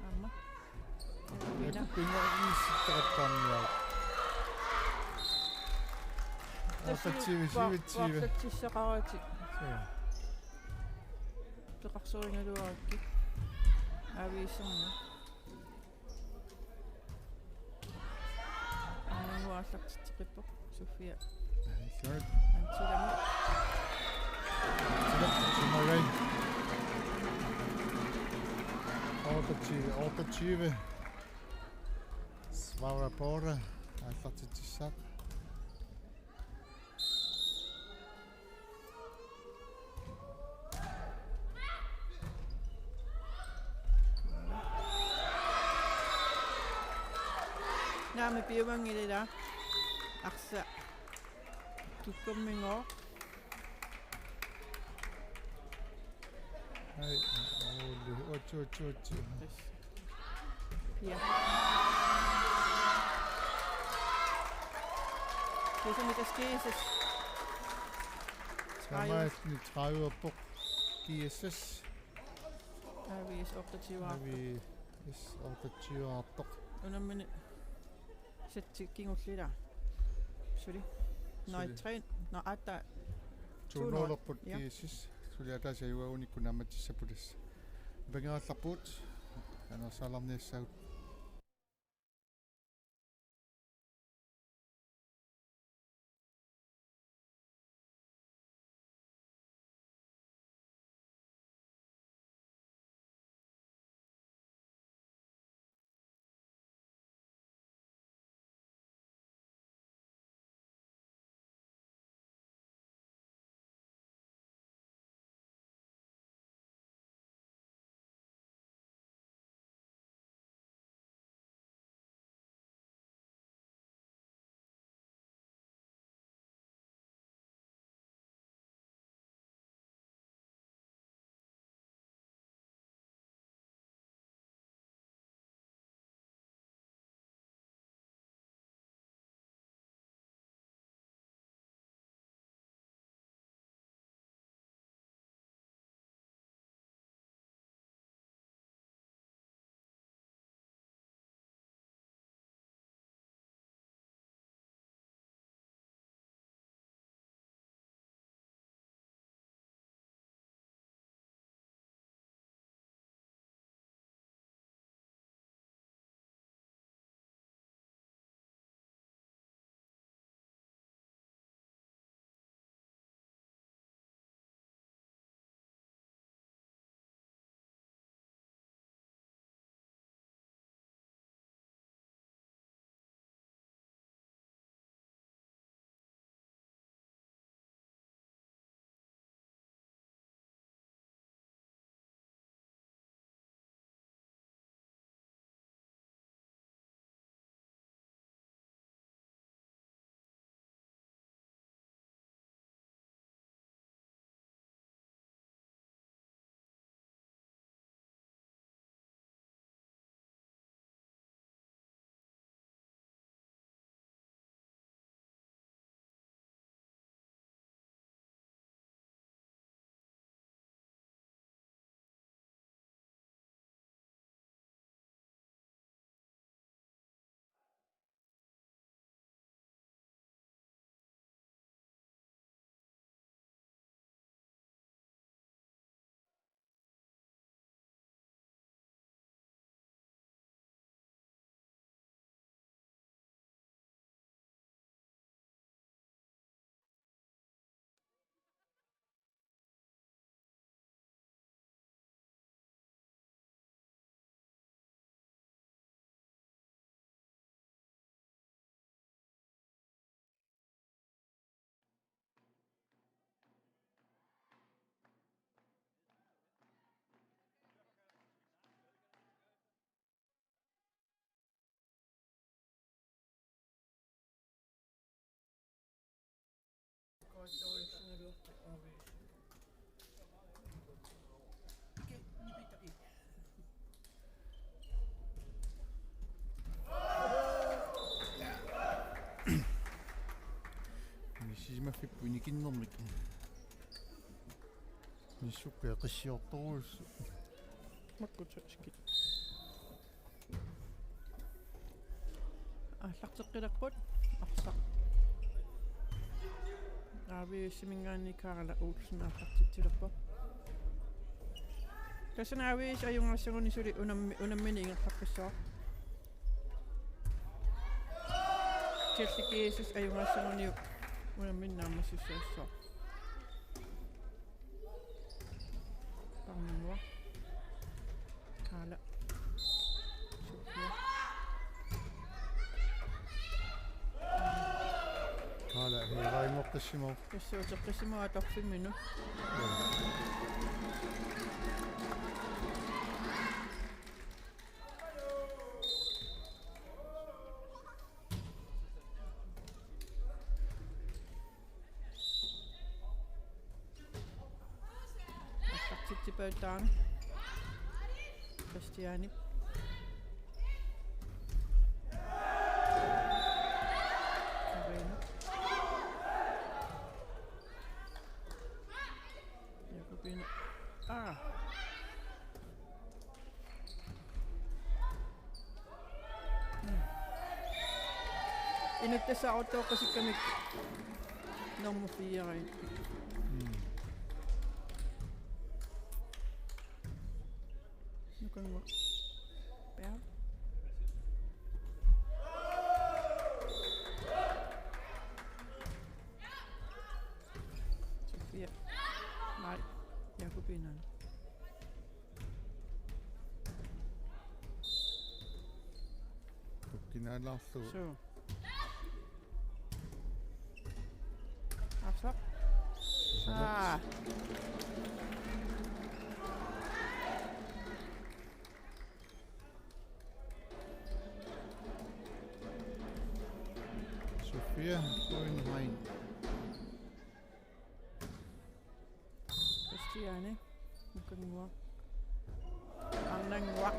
Aamma. Pina. Pina inisittartarniaruk. Tassa otteogtyve, syvogtyve. Varflatsissaqaratik. Suu. Peqarsorigaluarakkit. Aaviissorna. Aamma aallartitsippoq Sofia. Sure. Antilamu. Antilamu, Sumagai. Otteogtyve, otteogtyve. Svara Bora, aallartitsissaaq. Naamik, piumanngilaq ila. Arsaq kikkummigooq. Ai, Ole, otte, otte, otte. Yes. Ja. Kiisami tassa G S S. Taamaattumik trediveerpoq G S S. Aaviis otteogtyve. Aaviis otteogtyve. Unammineq sætti kingulleq ila. Suli. Nå, suli. Tre. Nå, atta. To nul-erput. Ja. G S S. Suli ataaseq ajugaagunikku naammassissapput tassa. Ipangerallarpugut. Anersaalarniassaagut. Misisimaffippoq inikinnermik. Misissukkut qissiortorujussuuvoq. Makkut saskit. Aallarteqqilerput arsaq. A V S-iminngaanniit Karla Olsen aallartitsilerpoq. Tassani A V S ajugaassaguni suli unammi-, unammineq ingerlaqqissaaq. Chelsea G S S ajugaassaguni unammineq naammassissaaq. Taarnannguaq. Karla. Sofia. Karla, heeraimmoqqissimavoq. Tassa uteqqissimavoq atorfimminut. Aallartitsippaa taanna. Kristianip. Karina. Jakobine. Aa. Inuttassaaruttoorpasikkamik nummer fire. Mm. Nukannguaq. Ja. Sofia. Nej. Jakobinen. Kukkinalaarlugu. Suu. Arsaq. Aa. Sofia Grønrein. Kristiane. Nukannguaq. Arnannguaq.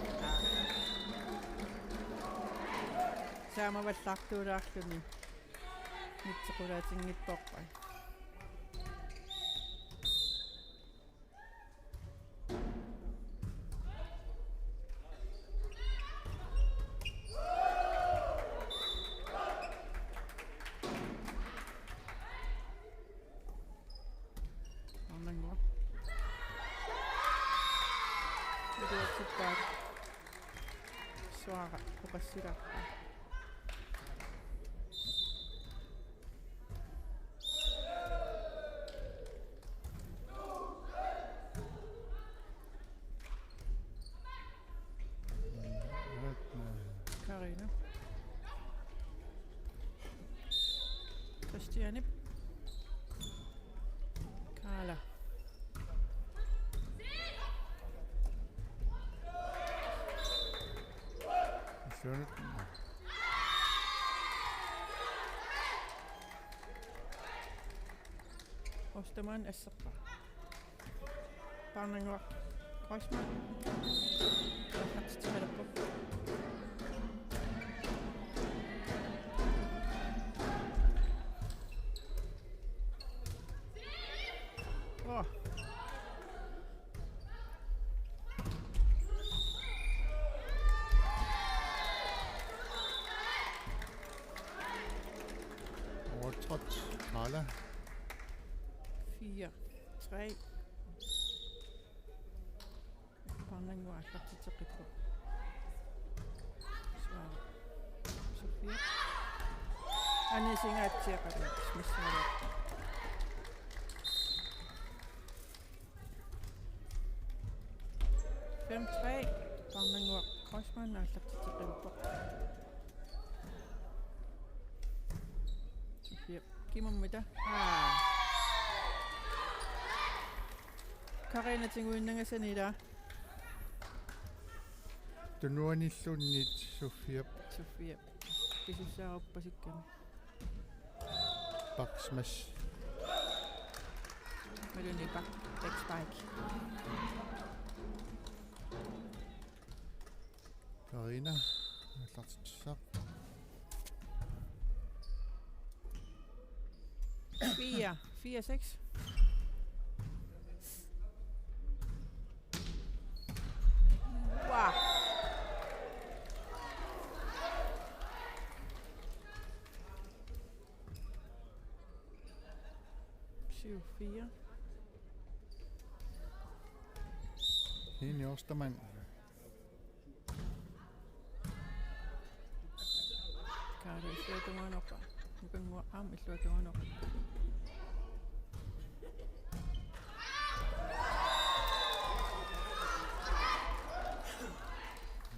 Saamavallaartuulaarluni. Mitsequlaatinngipporpai. Arnannguaq. Iliuutsippaat. Suara oqassilaarpaa. Karina. Kristianip. Kaala. Siunut. Ostermann asserpaa. Paarnannguaq Kreuzmann. Aallartitsimalerpoq. Åh. Overtrådt. Kaala. Fire, tre. Paarnannguaq aallartitseqqippoq. Sofia. Anisingaatsioqarpoq. Missaala. Fem tre. Paarnannguaq Kreuzmann aallartitseqqippoq. Sofia. Kimummita? Aa. Karina tiguinnangasani ilaa. Tunuanilluunniit Sofiap. Sofiap. Pisussaaruppasikkami. Baksmash. Meloni bak. Backspike. Karina. Aallartittussaaq. Fire. Fire, seks. Wow. Syv fire. Hini Ostermann. Kaari illuatungaanoorpa. Nukannguaq aamma illuatungaanoorpa.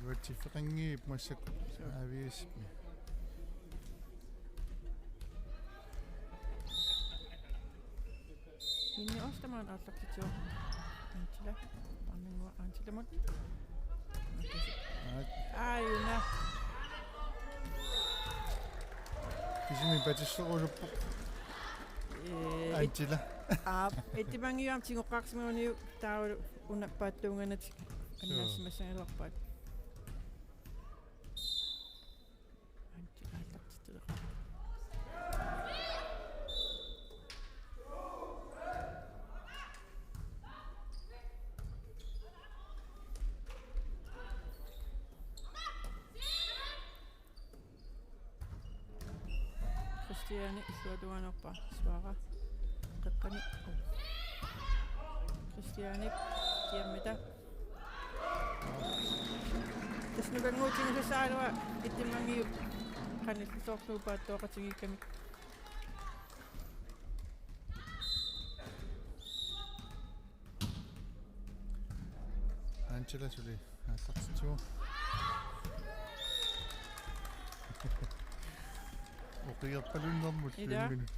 Iluatsiffeqanngilaq massakkut aaviismi. Hini Ostermann aallartitsivoq. Antila. Paarnannguaq Antilamut. Aat. Aajuna. Kisimi patisseruluppoq. Ee, Antila. Aap, ettimangiuam tigoqqaarsimaguniuk taavalu una paattuunganat annaasimassagaluarpaat. Anti aallartittuleqa. Christiane illuatungaanoorpaa. Suara. Qeqqani. Christiane. Kiammita. Tassa nukannguutigisassaaluaa ittimmangiu qanillisoorlugu paattooqatigiikkamik. Angela suli aallartitsivoq. Oqigerpalunnermut. Ila. Imminut.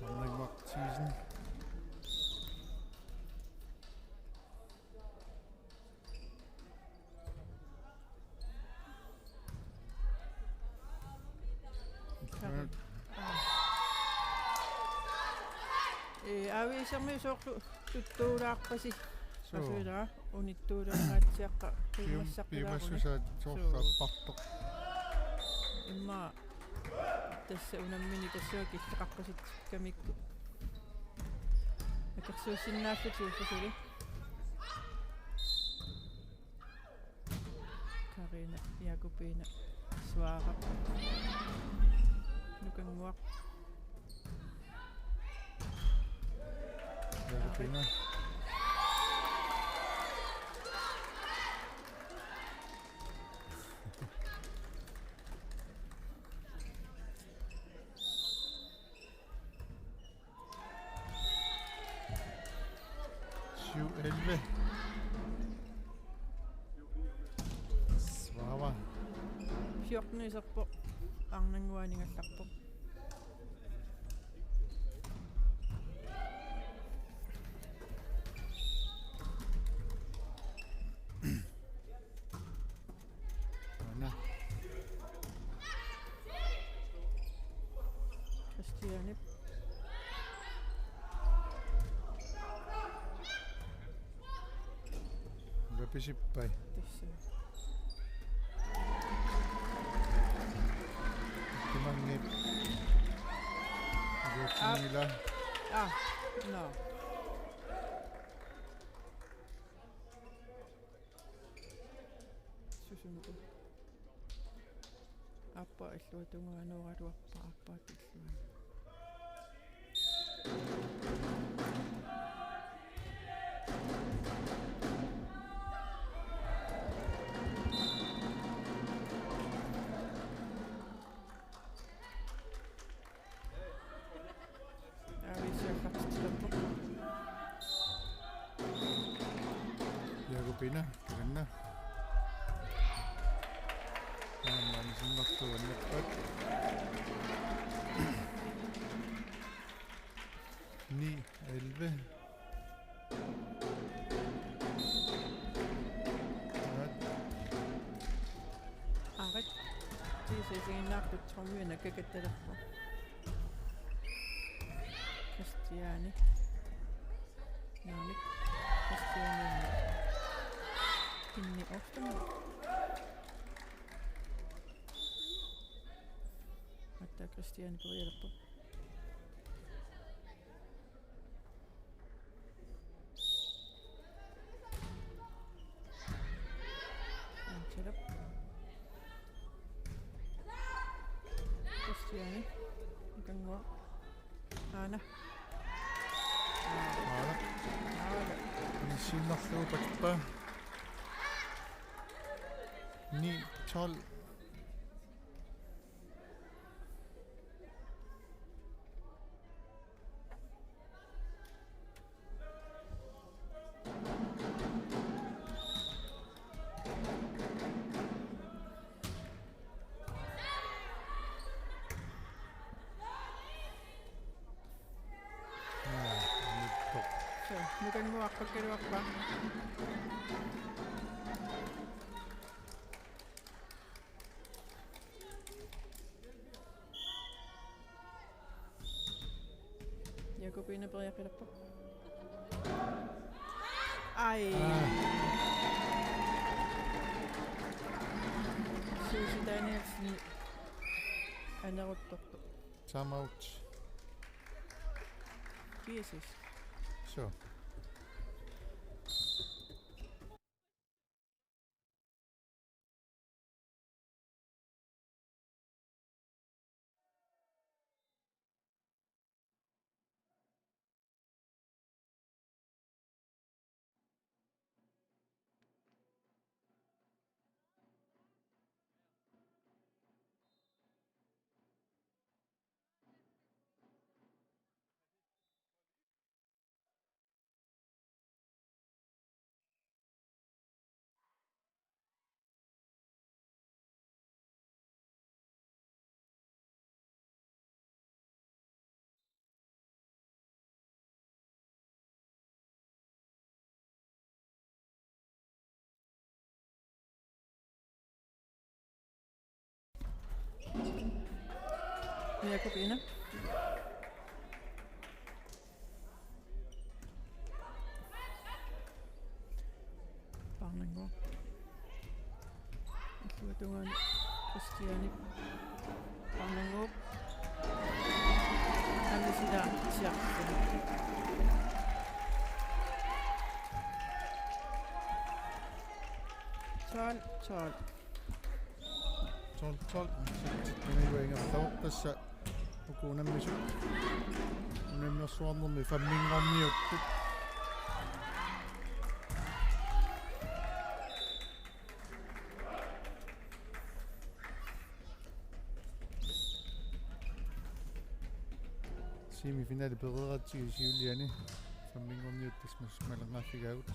Arnaq Martinsen. Kari. Aa. Ee, avisermi soorlu tuttuulaarpasi. Suu. Asuilaa unittuuleraatsiaqqa. Pium-, piummassaqqilaaruni. Piumassusaat soorlu. Suu. Appartoq. Immaqa tassa unammini tassunga killeqarpasitsikkamikku. Akersuussinnaallutik ullusuli. Karina Jakobine Suara. Nukannguaq. Jakobine. Syv elleve. Suara. Fjorten iserpoq. Arnannguaq aningallarpoq. Aana. Christiane. Ula pisippai. Tassa. Timanngit. Juutsingila. Ah, no. Susunku. Aappaa illuatungaanooraluarpaa, aappaa illuatungaa. Aavisiallartittarpoq. Jakobine, takanna. Aamma anisinnerlugu annappat. Ni elleve. Arit. Arit. Tiisisinginnaartut trommiuna kakattalerpoq. Christiane. Naamik. Christiane. Inni Ostermann. Atta Christiane perialerpoq. Antalap. Christiane. Nukannguaq. Aana. Aana. Aana. Anisinnerlugu patta. Ni tolv. Aa, nuttoq. Suu, nukannguaq pakkaluarpaa. Jakobine periaqilerpoq. Ai. Aa. Susie Danielsen aneruttorpoq. Time out. Kiisalu. Suu. Jakob Ina. Parnannguaq. Illuatungaani Kristianip. Parnannguup. Aamma sila siarput. Tolv tolv. Tolv tolv. Sittinnguaq ingerlavoq tassa. Uku unammisut. Unammersuarnermi femminngorniuttut. Semifinale pereeratsigit siuliani femminngorniuttut tassa malinnaaffigaavut.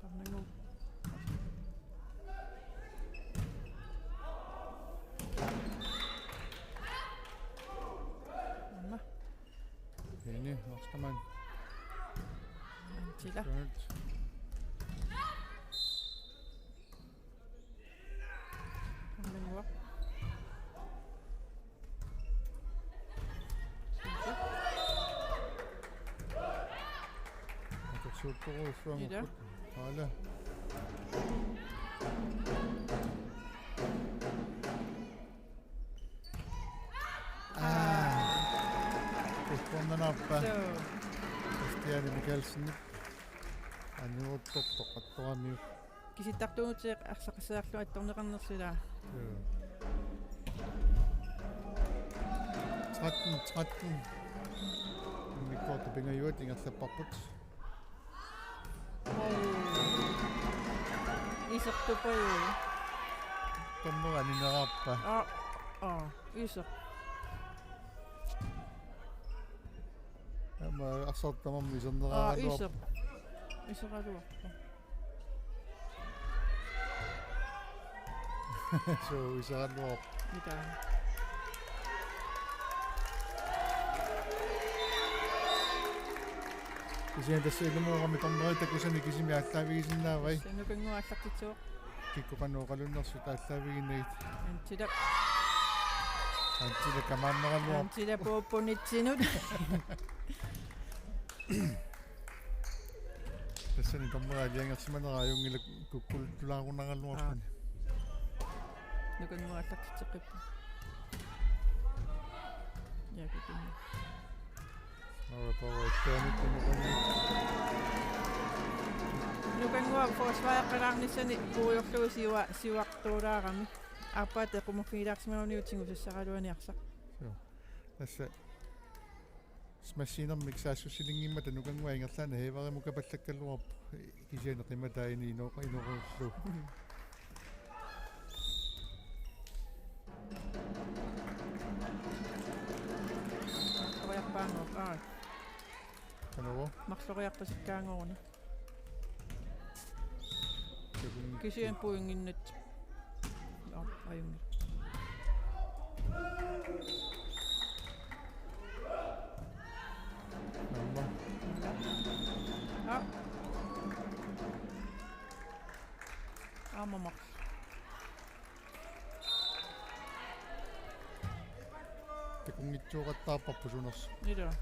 Parnannguup. Aamma. Ini, Ostermann. Antila. Godt. Parnannguaq. Atorsiuttorujussuanngorput. Ila. Aala. Aa. Aa. Kukkornanarpa. Suu. Kristiane Mikaelsen. Anniuttortoq attoramiuk. Kisittartuugutsigu arsaq qassiarlugu attorneqarnersoq ilaa. Joo. Tretten tretten. Immikkoortut pingajuat ingerlapparput. Oi. Isertupajuvoq. Tammera aninerarpa. Aa, aa, iser. Aamma arsaq tamarmi iserneraluarpoq. Aa, iser. Iseraluarpoq. Suu, iseraluarpoq. Mida? Kisianni tassa ilumoorami dommerit takusani kisimi aallaavigisinnaavai. Tassa Nukannguaq aallartitsivoq. Kikkut qanoq oqalunnersut aallaaviginagit. Antila. Antila kamaanneraluarpoq. Antila puuppunitsinut. Tassani dommeri aalajangersimanera ajunngilaq kukkuluttuulaarunaraluarpani. Aa. Nukannguaq aallartitseqqippoq. Jakob Ina. Aa, Power Stone-it Nukannguaq. Nukannguaq forsvareqqalaarnissani puigorlugu siua-, siuartuulaarami. Aappaata qumuffigilaarsimaguniuk tigusassaraluani arsaq. Joo. Tassa. Smashinermik saassussilinngimmat Nukannguaq ingerlaannaq Heevarimut kapallakkaluarpoq kisianni qimataa ini ino-, inorullu. Marloriarpaanngooq, aa. Qanoq? Marloriarpasikkaanngoruni. Takunngi-, kisianni puinnginnat. Joo, ajunngilaq. Aamma. Aa. Aamma marluk. Takunngitsooqattaarparput sunersoq. Ilaa.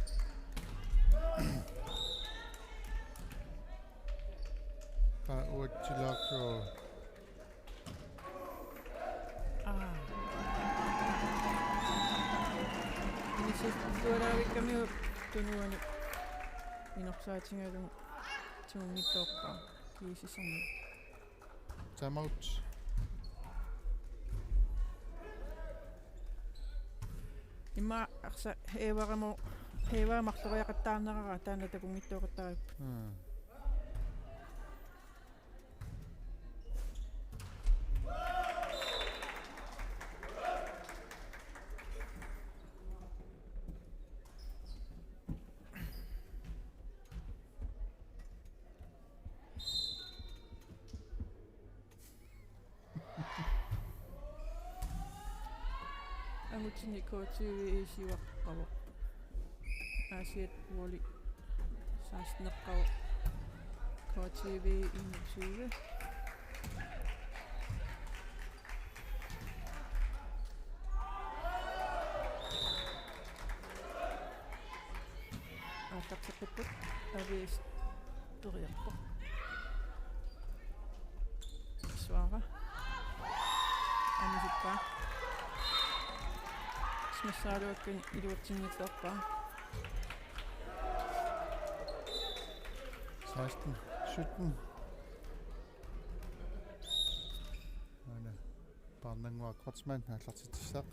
Qa uatsilaarsuaq. Aa. Inisittualaavikkamiuk tunuani inorsaatigalugu tigunngitsoorpaa kiisisarmi. Time out. Immaqa arsaq Heevarimut, Heevarimut marloriaqattaarneraat taanna takunngitsooqattaarput. Mm. Angutini K T V siuaqqavoq. Asiat Wally seksten-eqqavoq. K T V enogtyve. Tapput. Aviis periarpoq. Suara. Anisippaa. Smassaaluakkani iluatsinngitsoorpaa. Seksten sytten. Aana Parnannguaq Kreutzmann aallartitsissaaq.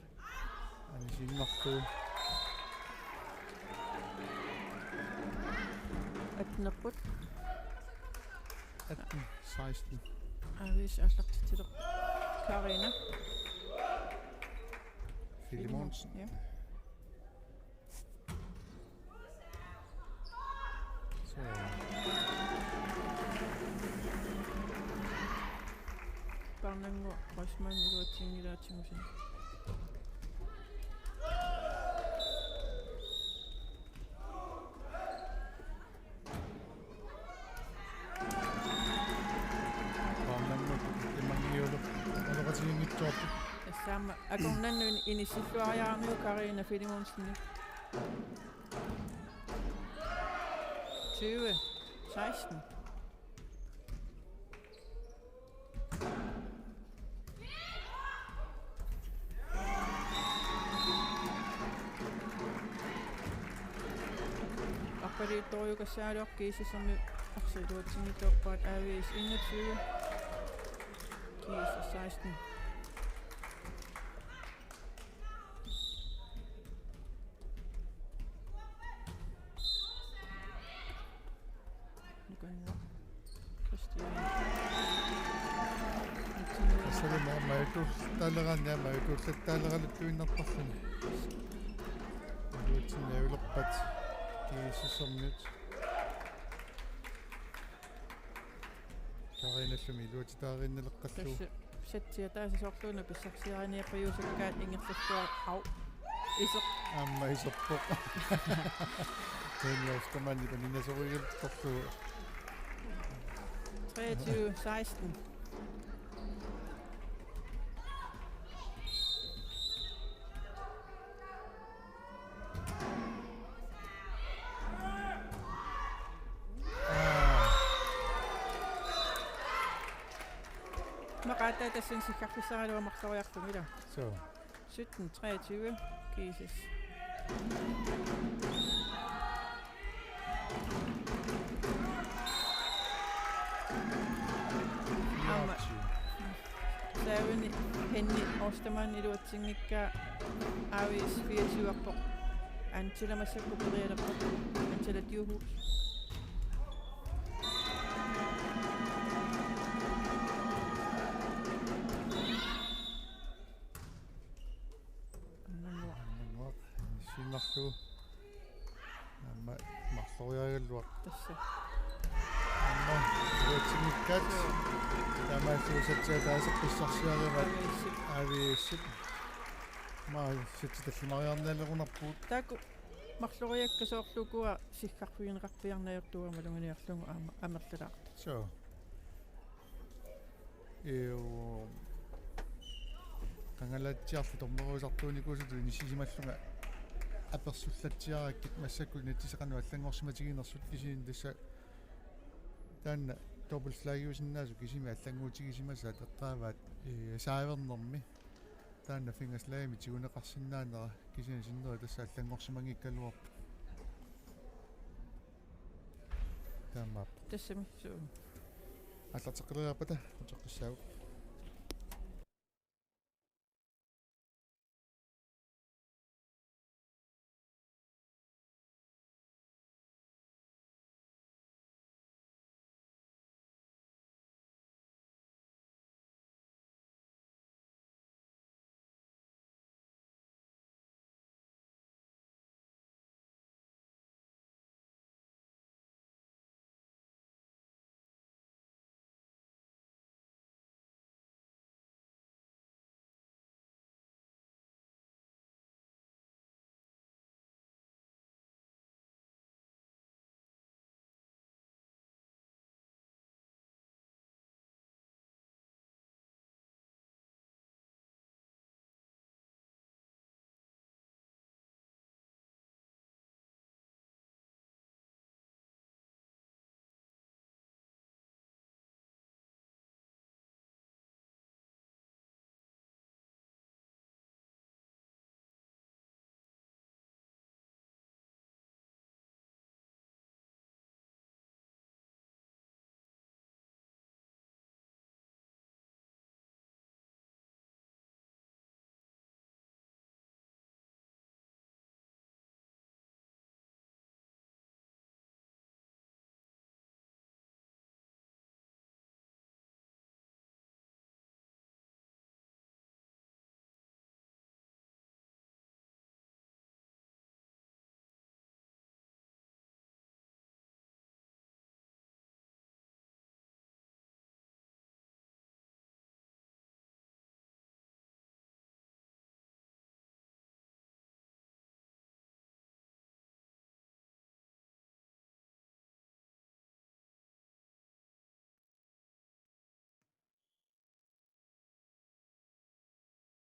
Anisiinnarlugu. Attenerput. Atten seksten. Aviis aallartitsilerpoq. Karina. Filemonsen. Ja. Så. Parnannguaq Kreutzmann iluatsinngilaatsimusi. Parnannguaq imanngiuluk aloqatigiinngitsoorput. Tassami akornanni inissilluariaramiuk Karina Filemonsen. Tyve seksten. Arpaliuttorujukassagaluaq GSS-ermiut arsaq iluatsinngitsoorpaat. Aviis enogtyve. GSS seksten. Nukanneq. Kristian. Assalima majutuullattaaleranni, majutuullattaaleranni tuinnartarluni. Majutuullattaaleranni GSS-ermiut tuinnartarluni. Karinallumi iluatitaarinnaleqqallugu. Tassa satsia taasa soorluuna pissarsiariniappajuusakkaat ingerlalluarpaa. Au. Iseq. Aamma iserpoq. Tanja Ostermann ipaninnasorigiltorlugu. Treogtyve seksten. Aa. Maqaata tassani siggarfissaraluaq marloriarlugit ila. Suu. Sytten treogtyve, GSS. Aamma. Saavini Henni Ostermann iluatsinngikkaa. Aviis fireogtyve-rpoq. Antila massakkut perialerpoq. Antila Djurhuus. Anannguaq. Anannguaq. Sinnarlugu. Aamma marloriaraluaq. Tassa. Aamma iluatsinngikkaat. Taamaallugu satsia taasa pissarsiarivaat. Aviisip. Aviisip. Maa satsi tallimariarnialerunarpugut. Taakku marloriakkat soorlu ukua siggarfigineqarpiarneq ajortuugama maluginiarlugu aamma amerlalaartut. Suu. Iu, qangalaatsiarli dommeruisartuunikuusutut inissisimallunga apersullatsiarakkit massakkut inatsiseqanut allanngorsimatiginersut, kisianni tassa taanna dobbeltflagiusinnaasut kisimik allannguutigisimasaat eqqaavaat, ee, saavernermi. Taanna fingerslagimik tiguneqarsinnaanera kisianni sinneri tassa allanngorsimanngikkaluarpoq. Taamaappoq. Tassami suu. Aallarteqqileriarpata uteqqissaagut.